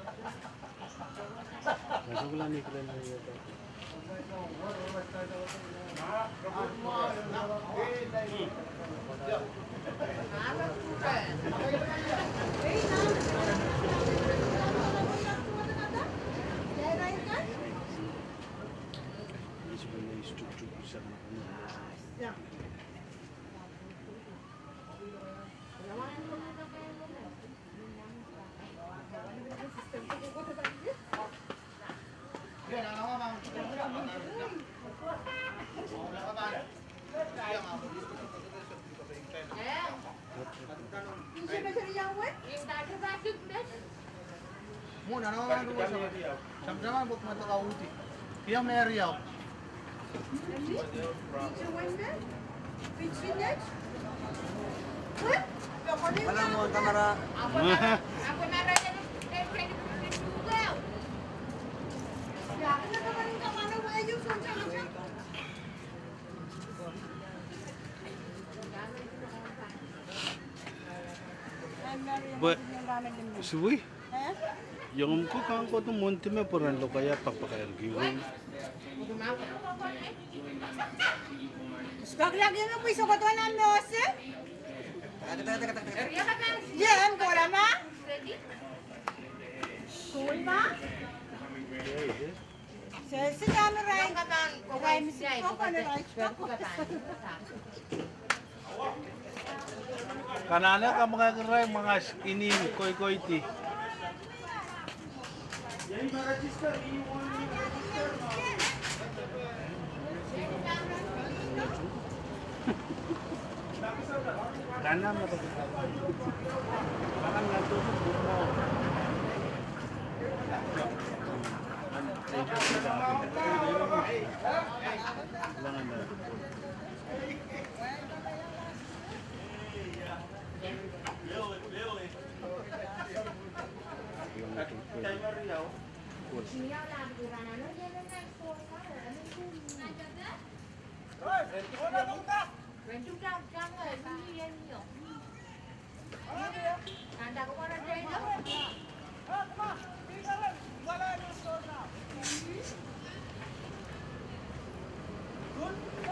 Mwo, nan ong nan duwe samtaman bok metoka uhdi. Kihong me riau. Pwe, sui. Iong ko kan ko tu monti me pwe ren lokaia pakpakairki wei. Spakla kime pwe sokoto nan mose. Ien kolama. Kulma. Kanana kamwakak irail mwangas inin koikoiti.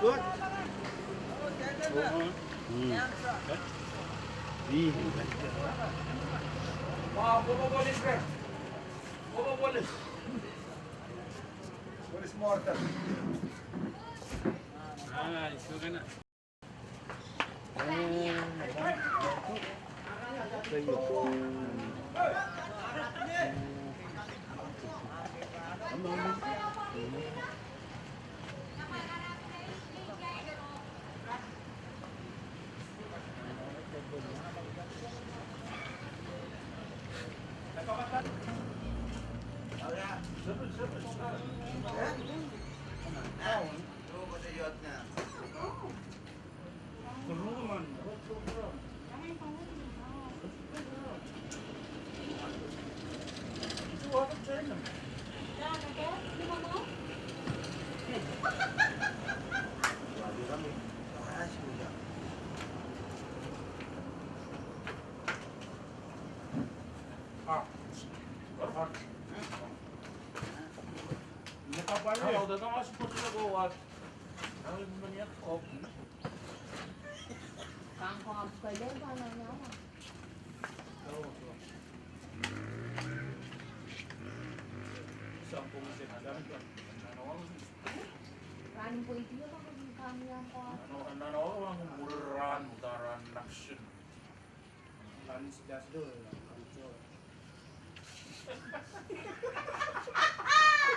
Good. Wow, Bobo police, sir. Bobo police. Police mortar. Ah, it's okay na.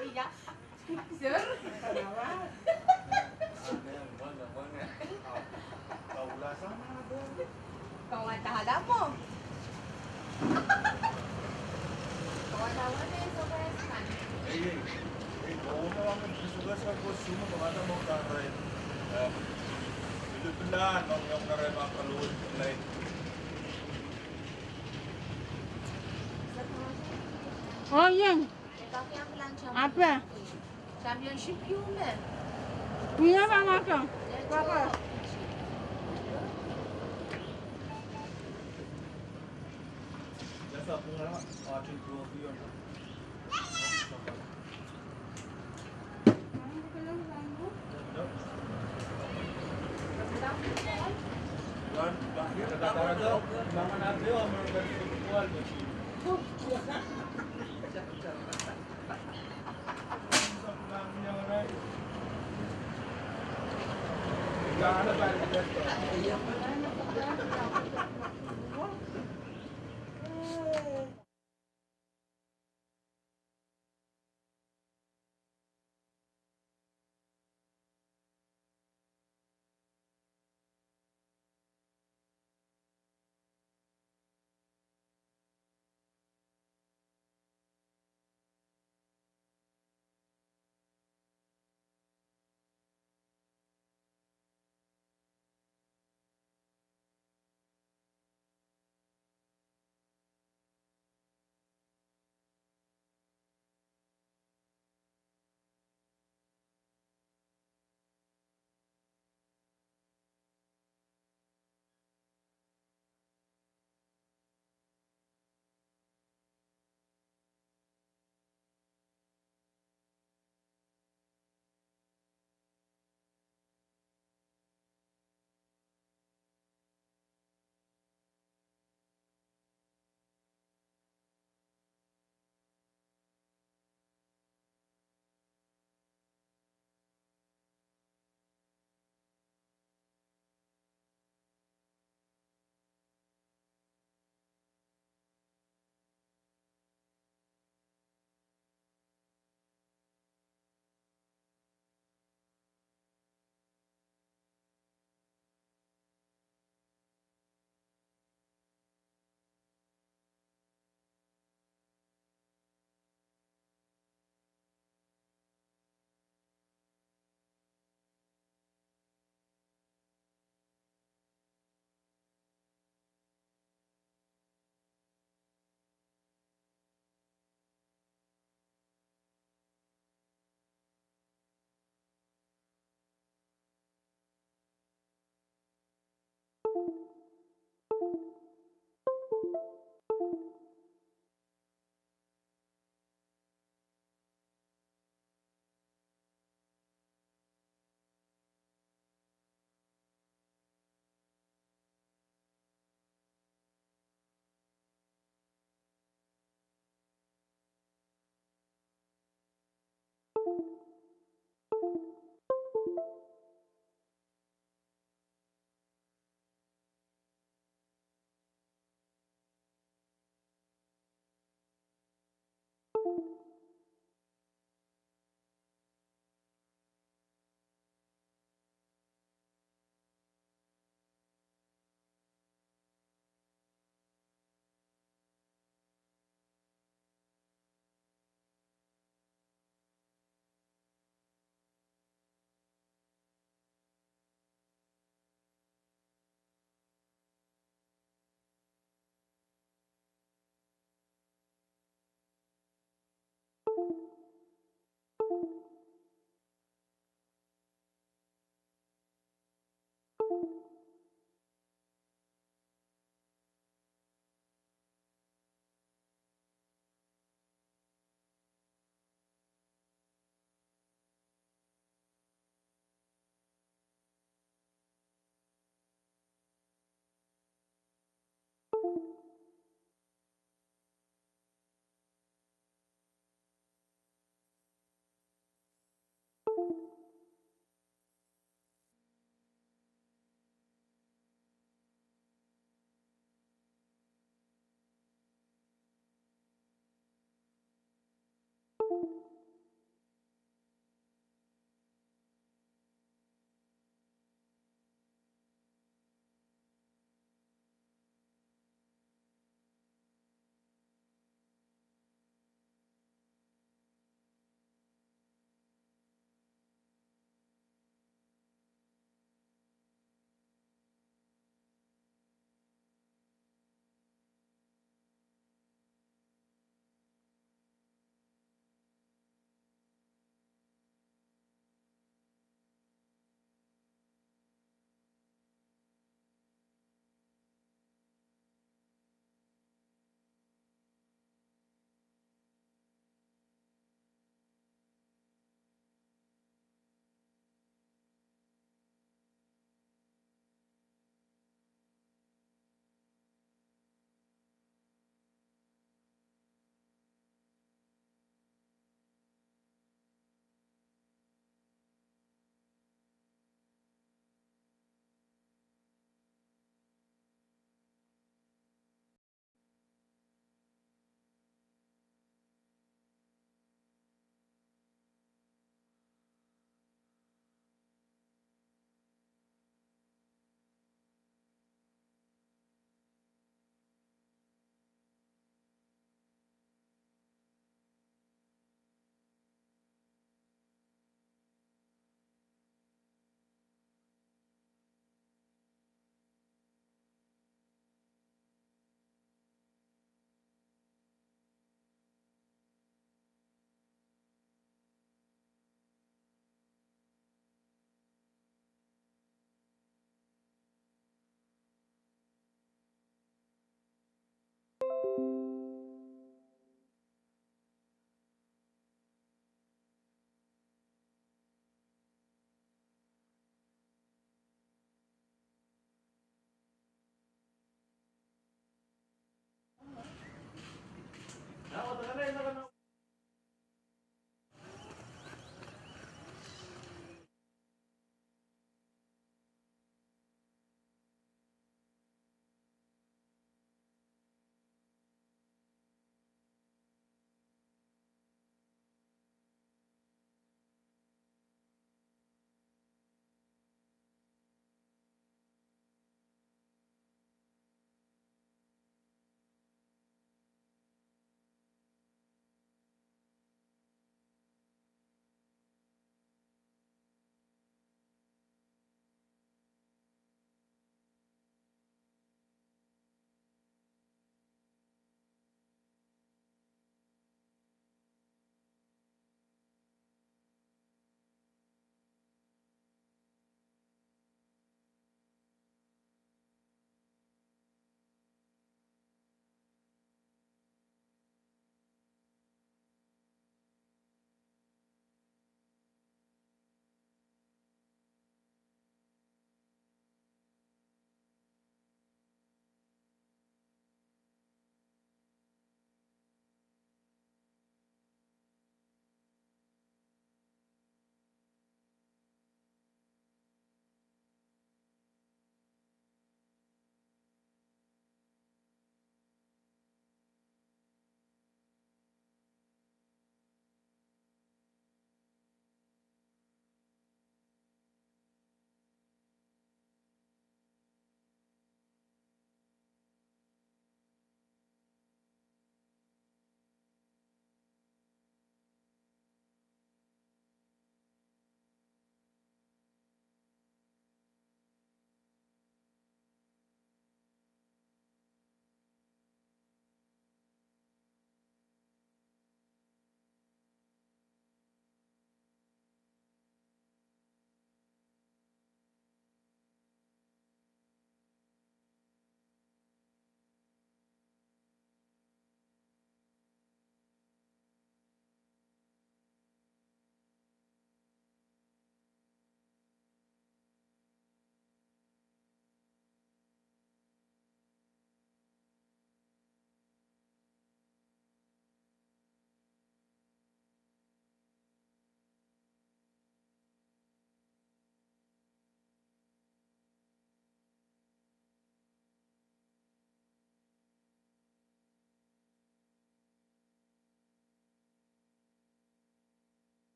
Iya. Sir? Kawada lamo. Kawada lamo, surprise kan. Ei, ei, ei, kawada lamo, surprise kan, ko suma kawada lamo, kawada. Em, pilipil ah, nong yong nare ma kalou, lai. Oh, yang. Apa? Championship ieu me. Ia, mama, ka. Papa.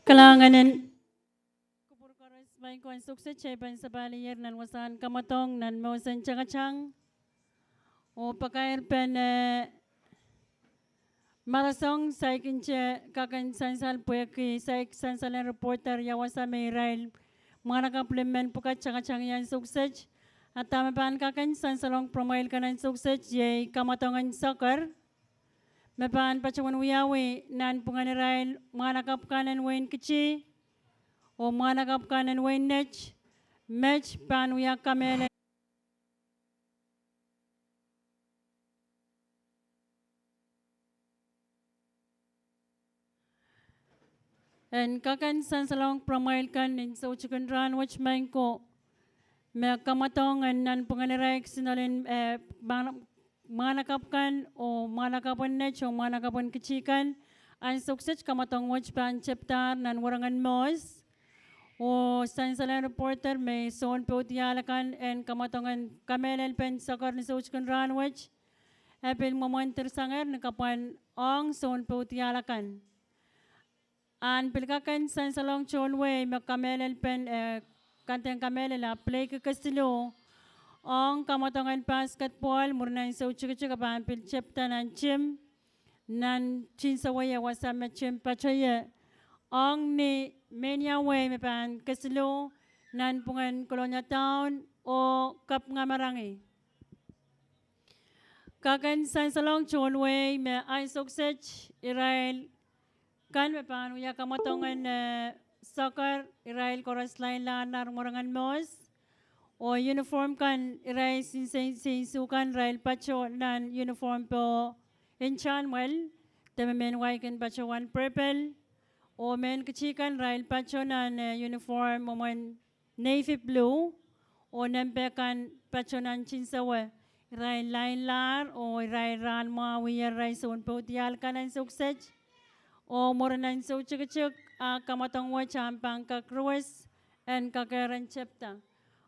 Kalahngan en kupwur koaros. Maing ko, ansou kiset kitail pahn sapahl ier nan wasahn kamwadong nan mwohsen tangatang oh pakairpen, eh, Malasong, saikinte kak en sansal pwehki saik sansal en reporter ia wasa me irail mwahnakapw limmen pwukat tangatang ni ansou kiset. A dahme pahn kak en sansalong pwuramwail kan ansou kiset iei kamwadong en soccer me pahn patohwan wiawi nanpwungen irail mwahnakapw kan en wehin Kiti oh mwahnakapw kan en wehin Net. Met pahn wia kamehlel en kak en sansalong pwuramwail kan ni soutik en rahnwet, maing ko, me kamwadong en nanpwungen irail kisinol en, eh, mwahnakapw kan oh mwahnakapw en Net oh mwahnakapw en Kiti kan. Ansou kiset kamwadong wet pahn tepdahr nan werengen Mohs oh sansal en reporter me soun poudiahl akan en kamwadong en kamehlelpen soccer ni soutik en rahnwet e pil mwomwen dirsangehr ni kapwan ong soun poudiahl akan. Ahn pil kak en sansalong tohn wehi me kamehlelpen, eh, kandeng kamehlel ahpw pilei kesiluh ong kamwadong en basketball mwurin ansou tikitik e pahn pil tepda nan tim nan tinsewei wasa me tim patohie ong ni mehnia wehi me pahn kesiluh nanpwungen Kolonia Town oh Kapwungamarangi. Kak en sansalong tohn wehi me ansou kiset irail kan me pahn wia kamwadong en, eh, soccer irail koaros lainlahr mwurengen Mohs oh uniform kan irail sin, sin, sinsu kan irail patoh nan uniform po intahn mwahl, de me mehn wai kin patohwan purple oh mehn Kiti kan irail patoh nan, eh, uniform mwomwen navy blue oh nempe kan patoh nan tinsewe. Irail lainlahr oh irail rahnmwahuier irail soun poudiahl kan ansou kiset oh mwurin ansou tikitik a kamwadong wet ahpw pahn kak ruwes en kakehr en tepda.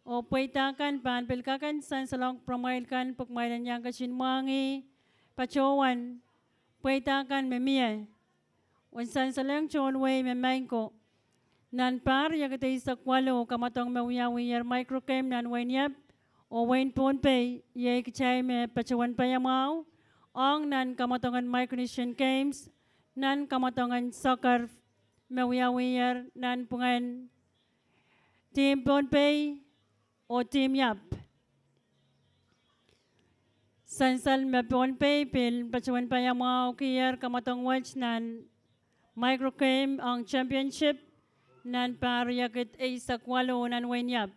Oh pweida kan pahn pil kak en sansalong pwuramwail kan pwe kumwail en iang ketin mwahngih patohwan pweida kan me mie. Wen sansalehng tohn wehi me maing ko, nan pahr riekid eisek waluh kamwadong me wiawiher micro game nan wehin Iap oh wehin Pohnpei iei kitail me patohwan paiamwahu ong nan kamwadong en Micronesian Games nan kamwadong en soccer me wiawiher nanpwungen team Pohnpei oh team Iap. Sansal me Pohnpei pil patohwan paiamwahukiher kamwadong wet nan micro game ong championship nan pahr riekid eisek waluh nan wehin Iap.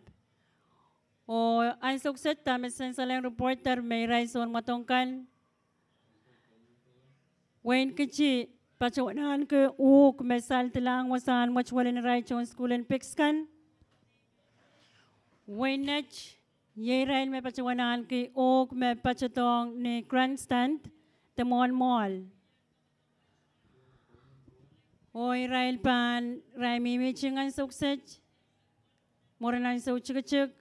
Oh ansou kiset dahme sansalehng reporter me irail soun mwadong kan wehin Kiti patohwan ahneki uhk me saldelahng wasahn mwetuwel en irail tohn sukuhl en piks kan. Wehin Net iei irail me patohwan ahneki uhk me patohdohng ni grandstand de mwohn mwoahl. Oh irail pahn, irail mihmihte nan ansou kiset mwurin ansou tikitik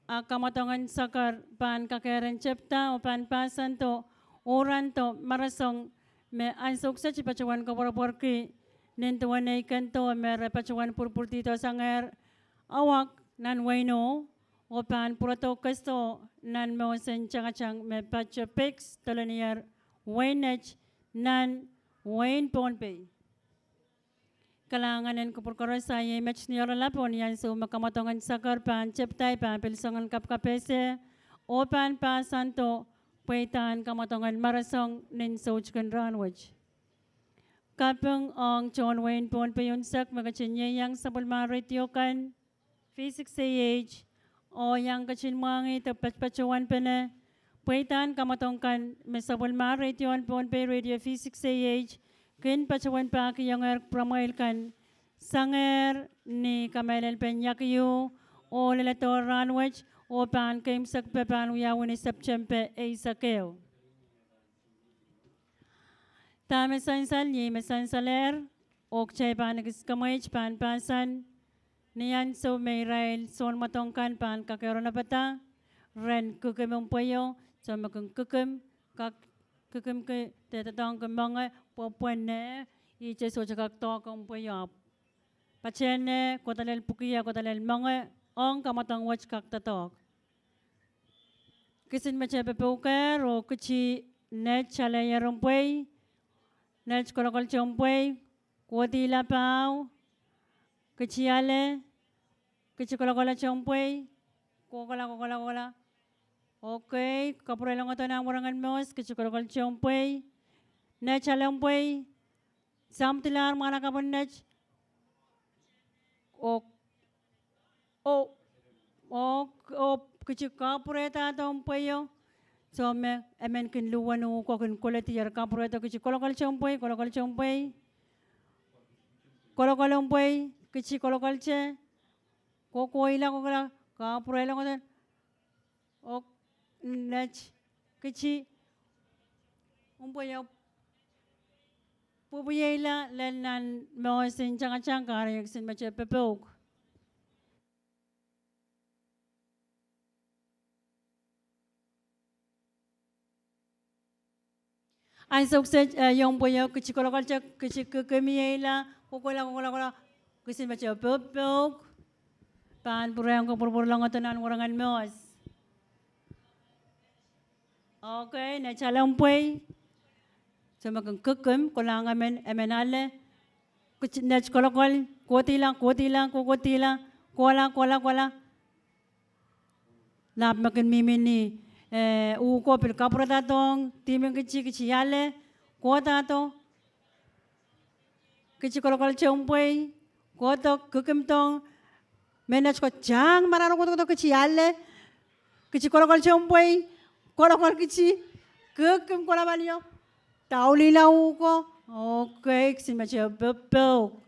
a kamwadong en soccer pahn kakehr en tepda oh pahn pahsando, ourando Malasong me ansou kiset patohwan koapworopworki nin duwen ei kendo me re patohwan pwurpwurdihdo sangehr awak nan wehin oh, oh pahn pwurodo kesido nan mwohsen tangatang me patoh piks dolenier wehin Net nan wehin Pohnpei. Kalahngan en kupwur koaros. A iei met ni oaralap oh ni ansou me kamwadong en soccer pahn tepda I pahn pil song en kapkapehse oh pahn pahsando pweidahn kamwadong en Malasong nin soutik en rahnwet. Kaping ong tohn wehin Pohnpei unsek me ketin ieiang sapwellimomwi radio kan V six A H oh iang ketin mwahngih de patopatohwanpene pweidahn kamwadong kan me sapwellimomwi radio en Pohnpei, Radio V six A H, kin patohwan pahkihongehr pwuramwail kan sangehr ni kamehlelpen iakiu oh leledohr rahnwet oh pahn keimwsekipe pahn wiawi ni Septempe eisek ehu. Dahme sansal iei me sansalehr oh kitail pahn ekis kamweit pahn pahsan ni ansou me irail sounmwadong kan pahn kakeronopada ren kikim mpweio, soh me kin kikim, kak kikimki de doadoahngki moange pwopwene, ihte sohte kak doahke mpweio ahpw patehng, eh, kohdo lel pwuki, kohdo lel moange, ong kamwadong wet kak doadoahk. Kisin mete pepeuker oh kiti Net Alehier Mpwei, Net Kolokolte Mpwei, kohdihla pahu, kiti ale, kiti Kolokolte Mpwei, kohkohla, kohkohla, kohkohla. Okay, kapwurehla ngehdo nan werengen mehs, kiti Kolokolte Mpwei, Net ale Mpwei, samwadilahr mwahnakapw en Net, oh, oh, oh, oh, kiti kapwurehdahdo Mpweio. Soh me emen kin luhwen uhko kin koledi, eri kapwurehdo, kiti Kolokolte Mpwei, Kolokolte Mpwei, Kolokol Mpwei, kiti Kolokolte, kohkohla, kohkohla, kapwurehla ngehdo. Oh, Net, kiti Mpweio pwupwiehla lel nan mehsen tangtang, kahrehiong kisin mete pepeuk. Ansou kiset, eh, iong Mpweio, kiti Kolokolte, kiti kekemihla, kohkohla, kohkohla, kohkohla, kisin mete pepeuk. Pahn pwurehng kapwurpwurla ngehdo nan werengen mehs. Okay, Net ale Mpwei. Soh me kin kekem, kohlahng emen, emen ale. Kiti Net Kolokol, kohdihla, kohdihla, kohkohdihla, kohla, kohla, kohla. Lahp me kin mihmi ni, eh, uhko pil kapwurehdahdohng, dihmw en kiti, kiti ale, kohdahdo. Kiti Kolokolte Mpwei, kohdo, kekemdohng, me Net ko tang marahro kohdo, kiti ale, kiti Kolokolte Mpwei, kolokol kiti, kekem, kohla palio, daulihla uhko. Okay, kisin mete pepeuk.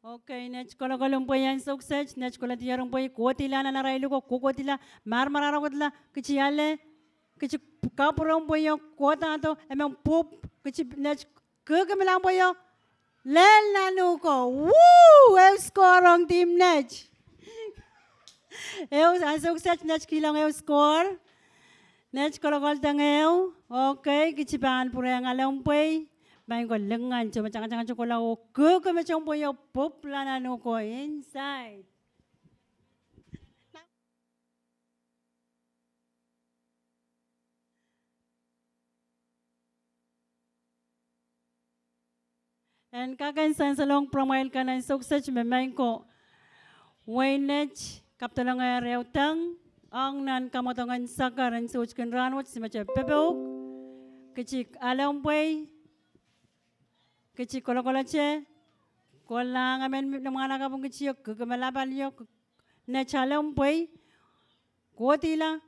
Okay, Net Kolokol Mpwei ansou kiset, Net Koledier Mpwei, kohdihla nan arail uhko, kohkohdihla, marmararokodla, kiti ale, kiti kapwure Mpweio, kohdahdo, emen pwupw, kiti Net kekemla Mpweio, lel nan uhko, woo, ehu score ong dihmw Net. Ehu ansou kiset Net kihlong ehu score. Net Kolokolte ehu, okay, kiti pahn pwurehng ale Mpwei, maing ko lingan, soh me tangtang kohla oh kekemete Mpweio pwupwla nan uhko inside. En kak en sansalohng pwuramwail kan ansou kiset me maing ko wehin Net kapwdolongehr ehu teng ong nan kamwadong en saker en soutkin rahnwet, kisin mete pepeuk, kiti ale Mpwei, kiti Kolokolote, kohlahng emen mwahnakapw en kitio, kekemla palio, Net ale Mpwei, kohdihla,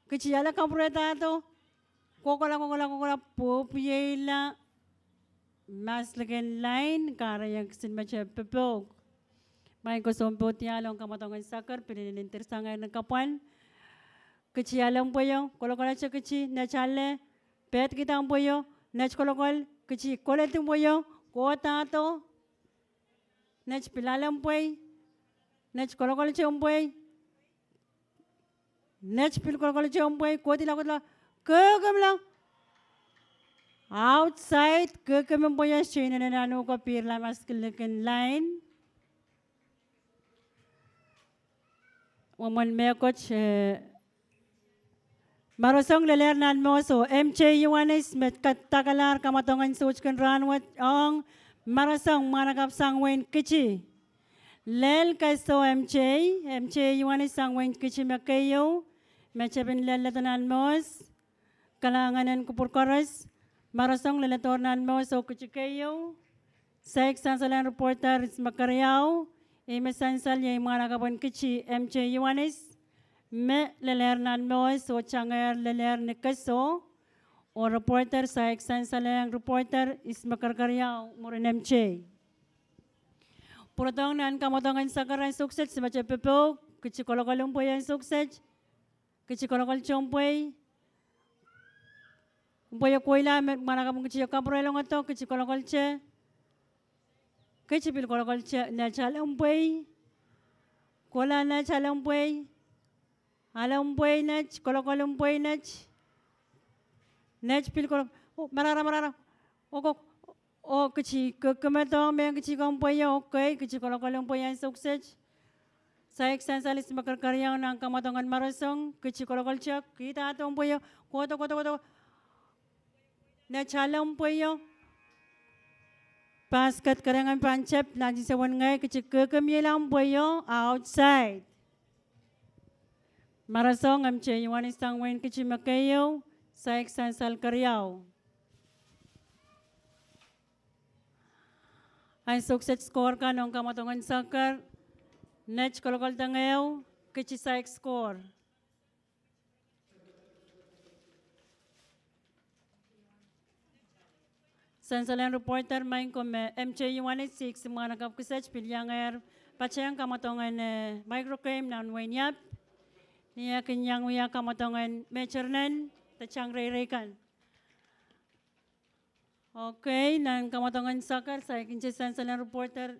kiti ale kapwurehdahdo, kohkohla, kohkohla, kohkohla, pwupwiehla mas likin lain, kahrehiong kisin mete pepeuk. Maing ko sounpoudiahl ong kamwadong en saker, pil inenen diresangehr ni kapwal. Kiti ale Mpweio, Kolokolote kiti, Net ale, pehdkihda Mpweio, Net Kolokol kiti, koledi Mpweio, kohdahdo, Net pil ale Mpwei, Net Kolokolote Mpwei, Net pil Kolokolote Mpwei, kohdihla, kohla, kekemla outside, kekeme Mpweio, soh inenen nan uhko, pihrla mas likin lain. Mwomwen mehkot, eh, Maroson lelehr nan mohs oh M J Ioanis me kadakadaklahr kamwadong en soutkin rahnwet ong Maroson mwahnakapw sang wehin Kiti. Lel keso M J, M J Ioanis sang wehin Kiti me keieu, me tepin leledo nan mohs. Kalahngan en kupwur koaros, Maroson leledohr nan mohs oh Kiti keieu. Saik sansalehng reporter Isma Keriau, ih me sansal iei mwahnakapwen Kiti M J Ioanis, me lelehr nan mohs oh tangehr lelehr ni keso, oh reporter saik sansalehng reporter Isma Keriau mwurin M J. Pwurodohng nan kamwadong en saker ansou kiset, kisin mete popohl, Kiti Kolokol Mpwei ansou kiset, Kiti Kolokol Mpwei, Mpwei e kohla, mwahnakapwen Kiti e kapwurelong ado, Kiti Kolokol te, Kiti pil Kolokol te, Net ale Mpwei, Kohla net, ale mpwei. Ale mpwei net, kolokol mpwei net. Net pil kolok-, oh, marara, marara. Okok, oh, kiti ke-, kemedohng me kiti ko mpweio, okay, kiti kolokol mpwei ansou kiset. Saik sansal is me kerkeriau nan kamwadongen Maresong, kiti kolokolte, kidahdo mpweio, kohdo, kohdo, kohdo. Net ale mpweio. Basket kerenieng pahn tep, nan tisewen ngehi, kiti kekemieila mpweio, outside. Maresong, M J Ioanis sang wehin kiti me keieu, saik sansal keriau. Ansou kiset score kan ong kamwadongen soccer, net kolokol dengeu, kiti saik score. Sansalen reporter, maing ko me M J Ioanis, sikisi mwahnakapw kiset pil iangehr patehng kamwadongen, eh, micro game nan wehin Iap. Ni eh kin iang wia kamwadongen Meternen, de tang reirei kan. Okay, nan kamwadongen soccer, saik nte sansalen reporter.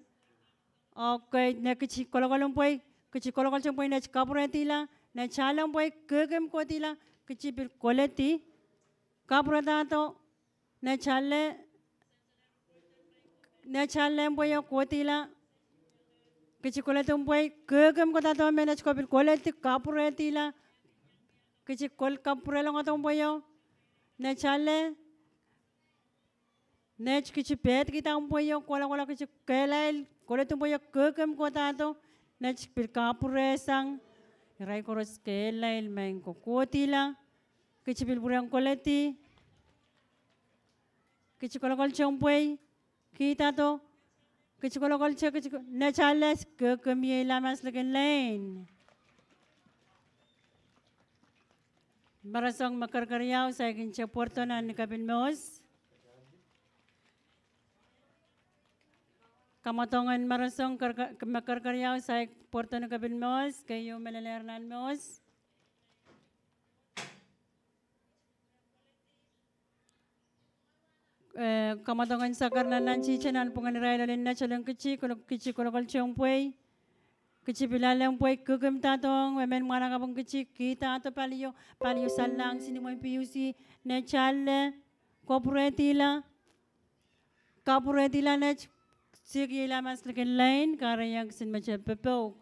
Okay, ne kiti kolokol mpwei, kiti kolokolte mpwei net kapwurehdihla, net ale mpwei kekem kohdihla, kiti pil koledi, kapwurehdahdo, net ale, net ale mpweio kohdihla, kiti koledi mpwei kekem kohdahdo me net ko pil koledi, kapwurehdihla, kiti kol-, kapwurelongahdo mpweio, net ale, net kiti pehd kihda mpweio, kohla kohla kiti kehlail, koledi mpweio kekem kohdahdo, net pil kapwurehsang, irail koaros kehlail, maing ko kohdihla, kiti pil pwurehng koledi, kiti kolokolte mpwei, kihdahdo, kiti kolokolte, kiti ko-, net ale, kekemieila mas likin lein. Maresong me kerkeriau, saik nte pwurodo nan ni kapin mehs. Kamwadongen Maresong kerke-, me kerkeriau, saik pwurodo ni kapin mehs, keieu me lelehr nan mehs. Eh, kamwadongen soccer nan nan tihte nanpwungen irail ohl en net ohl en kiti, kolo-, kiti kolokolte mpwei. Kiti pil ale mpwei kekemdadohng emen mwahnakapw en kiti, kihdahdo palio, palio sallang sinimwen P U C, net ale, kapwurehdihla, kapwurehdihla net, sikieila mas likin lein, kahrehiong kisin mete popouk.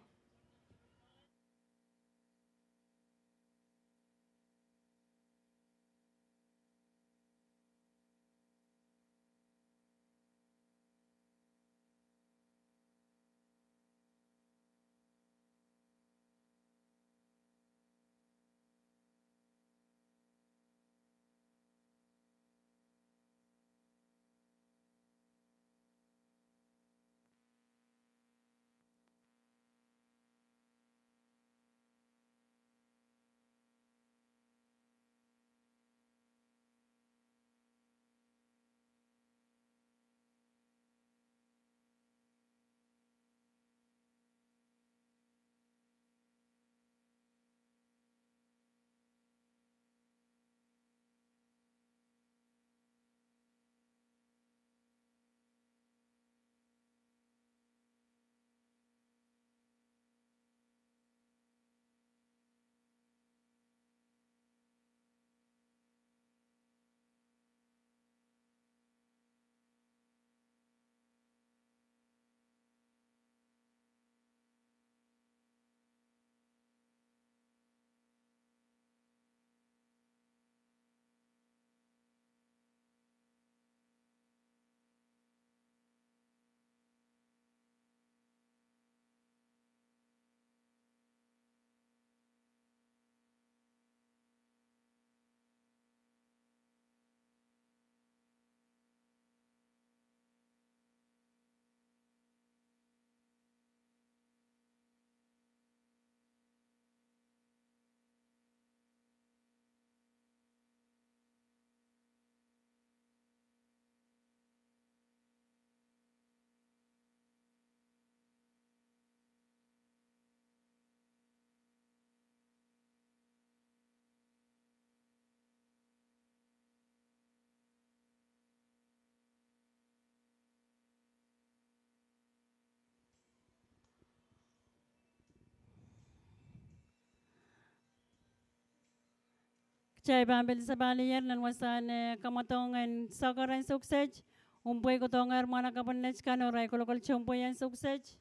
Kitail pahn pil sapalier nan wasahn, eh, kamwadong en soccer en soukiset. Mpwei kohdohngehr mwahnakapw en Necht kan oh irail kolokolte mpwei en soukiset.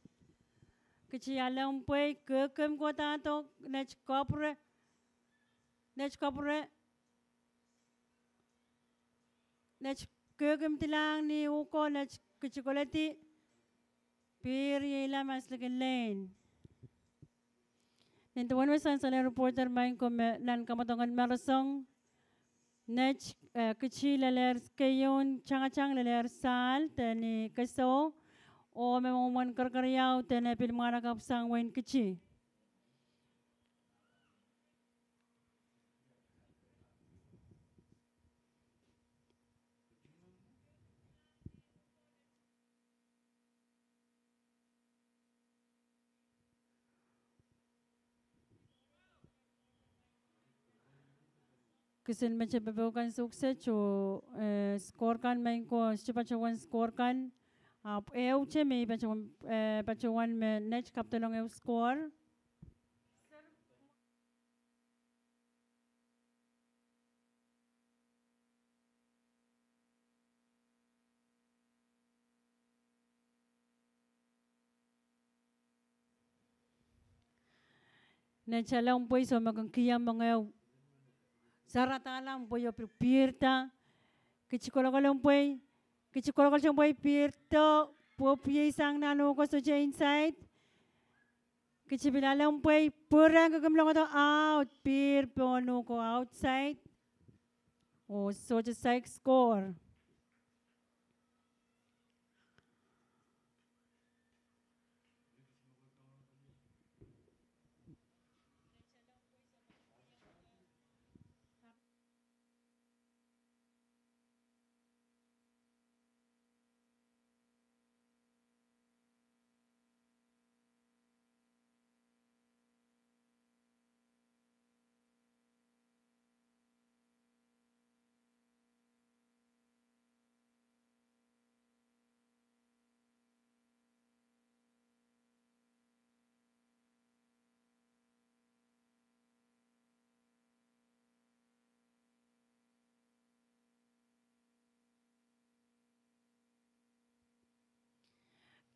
Kitail ale mpwei, kehkehmw kohdahdo, Necht kapwure, Necht kapwure, Necht kehkehmwdilahng ni uhk, Necht kitail koledi, pihr ieilamas likin lein. Nin duwen wasahn solahr reporter maing ko me nan kamwadong en Maresong, Necht, eh, kitail lelehr keieun tangatang lelehr sahl de ni kesou, oh me mwomwen kerkeriau de ne pil mwahnakapw sang wehin Kiti. Kisin mete popohl kan soukiset oh, eh, score kan maing ko, sohte patohwan score kan. Ahpw ehute me patohwan, eh, patohwan me Necht kapwdolong ehu score. Necht ale mpwei, soh me kin kihong mohngieu. Saradahla mpweio pi-, pihrda. Kitail kolokol mpwei. Kitail kolokolte mpwei pihrdo. Pwopwiei sang nan uhk, sohte inside. Kitail pil ale mpwei, pwurehng kehkehmw longdo out, pihr pohn uhk, outside. Oh sohte saik score.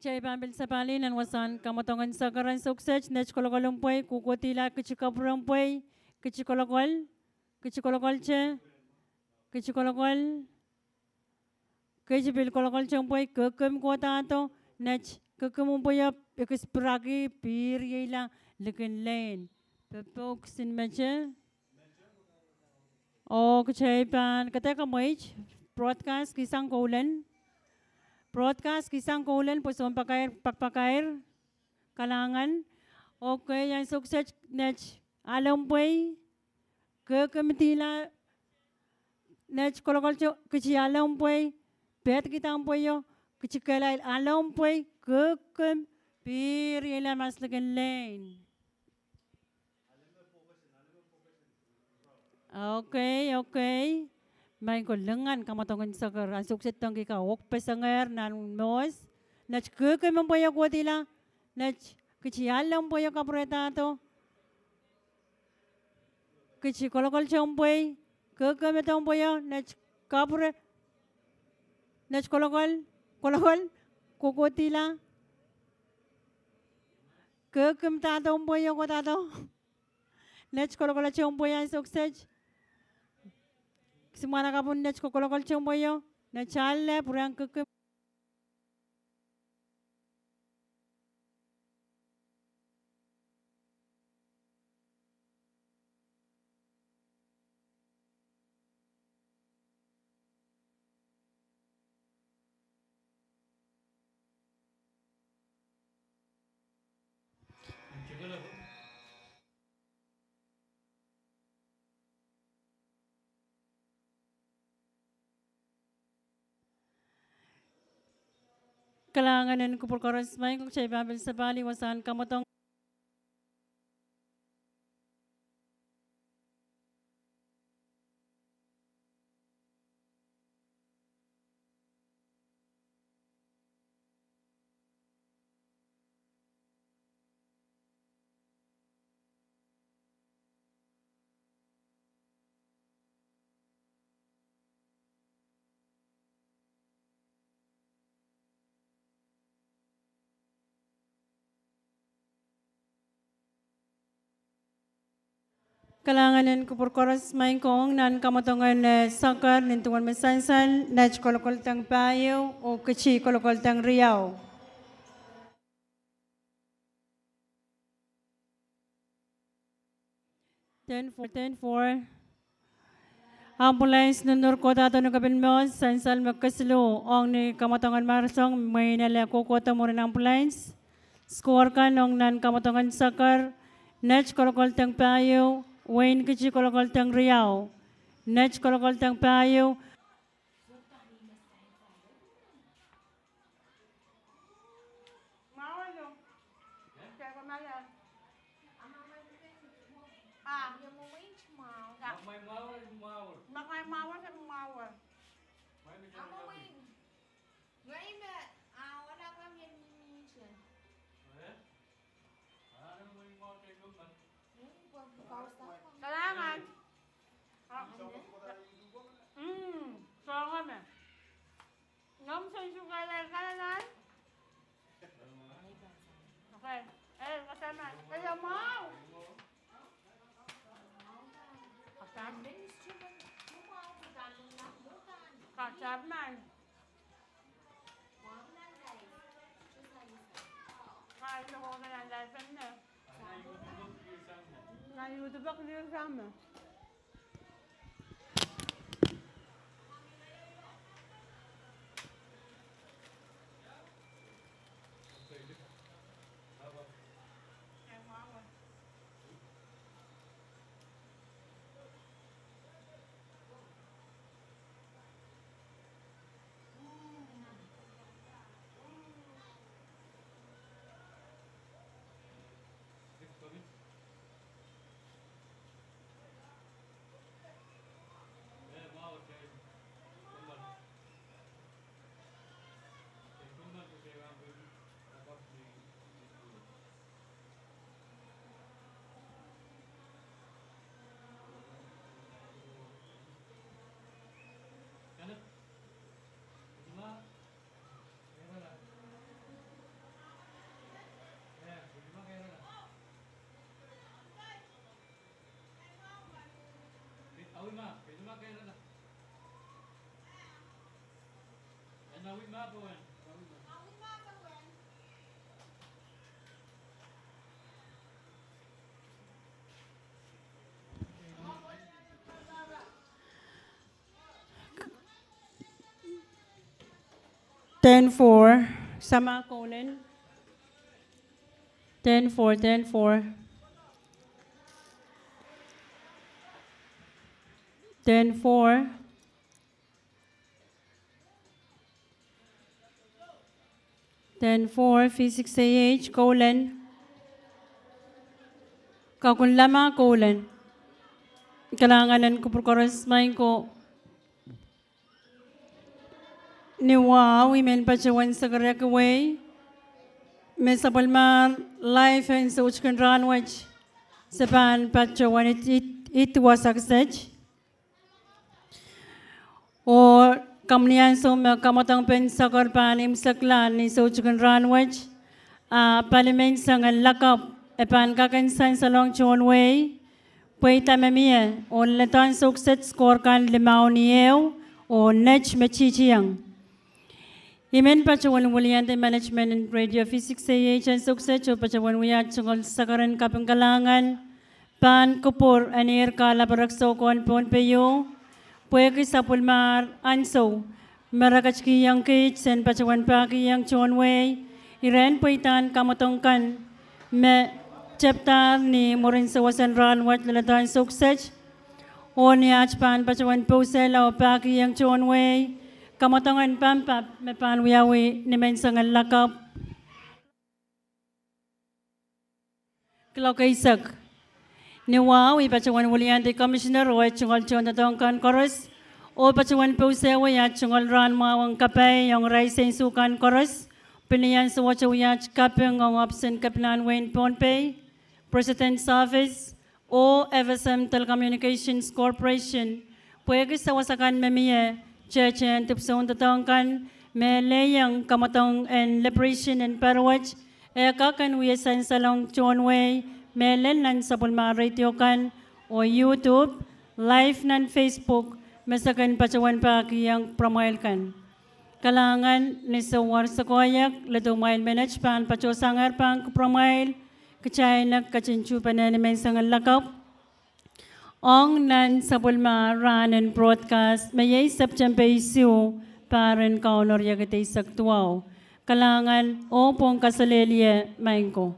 Kitail pahn pil sapahl nan wasahn kamwadong en soccer en soukiset, Necht kolokol mpwei, kohkohdihla, kitail kapwure mpwei, kitail kolokol, kitail kolokolte, kitail kolokol. Kitail pil kolokolte mpwei, kehkehmw kohdahdo, Necht kehkehmw mpweio ekis piraki, pihr ieilamas likin lein. Popohl kisin mete. Oh kitail pahn, kitail kamweit, broadcast kihsang koulen. Broadcast kihsang koulen, pwe sounpakair, pakpakair. Kalahngan. Okay, en soukiset Necht ale mpwei, kehkehmwdihla, Necht kolokolte, kitail ale mpwei, pehdkihda mpweio, kitail kehlail ale mpwei, kehkehmw, pihr ieilamas likin lein. Okay, okay. Maing ko, lingan kamwadong en soccer en soukiset, dengki ka okpesengehr nan mwohs. Necht kehkehmw mpweio kohdihla, Necht kitail ale mpweio kapwuredahdo. Kitail kolokolte mpwei, kehkehmwdo mpweio, Necht kapwure, Necht kolokol, kolokol, kohkohdihla. Kehkehmwdahdo mpweio kohdahdo. Necht kolokolote mpweio en soukiset. Kisin mwahnakapw en Necht kolokolote mpweio. Necht ale, pwurehng kehkehmw. Kalahngan en kupwur koaros, maing ko, kitail pahn pil sapahl wasahn kamwadong. Kalahngan en kupwur koaros, maing ko, ong nan kamwadongen, eh, soccer, nin duwen me sansal, net kolokol deng pahieu, oh kiti kolokol deng riau. Ten four, ten four. Ambulance nonour kohdo ni kepin mwo, sansal me kesiluh, ong ni kamwadongen marsong, mwein ale kohkohdo mwurin ambulance. Score kan ong nan kamwadongen soccer, net kolokol deng pahieu, wehin kiti kolokol deng riau. Net kolokol deng pahieu. Kalahngan. Mm, soangen me. Nom sensuwed kalahngan. Okay. Eh, kasaman. Eh, mwahu. Kasaman. Kasaman. Nan YouTube kiliang me. Ten four, Sama Kolen. Ten four, ten four. Ten four. Ten four, V six A H, Kolen. Kakunlama Kolen. Kalahngan en kupwur koaros, maing ko. Ni wahu I men patohwan sakarkihwei me sapwellimar live en soutikin rahnwet, se pahn patohwan id, id, id wasa kiset. Oh kamwenian sou me kamwadong pen soccer pahn imwisekla ni soutikin rahnwet, a palimen sang en lakapw e pahn kak en sansalong tohn wehi, pweida me mie, oh leledohn soukiset score kan limau ni ehu, oh net me titieng. I men patohwan wiliandi management en Radio V six A H en soukiset oh patohwan wia tungoal sakarin kaping kalahngan, pahn kupwur en ihr kahlaperek soukohn Pohnpei, pwehki sapwellimar ansou me re ketikihong kiht sen patohwan pahkihong tohn wehi, iren pweidahn kamwadong kan me tepdahr ni mwurin sewesen rahnwet leledohn soukiset, oh ni aht pahn patohwan pousehla oh pahkihong tohn wehi, kamwadong en pampap me pahn wiawi ni menseng en lakapw. Kuloak eisek. Ni wahu I patohwan wiliandi Commissioner oh eh tungoal tohndoadoahk kan koaros, oh patohwan pousehwei aht tungoal rahn mwahu ong kapai ong irail sensukan koaros, pwe ni ansou wet wiaht kaping ong ohpis en Kepinahn Wehin Pohnpei, President's Office, oh F S M Telecommunications Corporation, pwehki sawas akan me mie, tehtehn dipwisoun doadoahk kan, me lelohng kamwadong en liberation en pahr wet, e kak en wia sansalong tohn wehi, me lel nan sapwellimar radio kan, oh YouTube, live nan Facebook, me se kin patohwan pahkihong kupwuramwail kan. Kalahngan ni soumwahu koahiek, ledumwail menet pahn patohsangehr pahn kupwuramwail, kitail en ketin tuhpene ni menseng en lakapw ong nan sapwellime rahn en broadcast, me iei September isuh, pahr en Kauno riekid eisek duwau. Kalahngan oh pwong kaselehlie maing ko.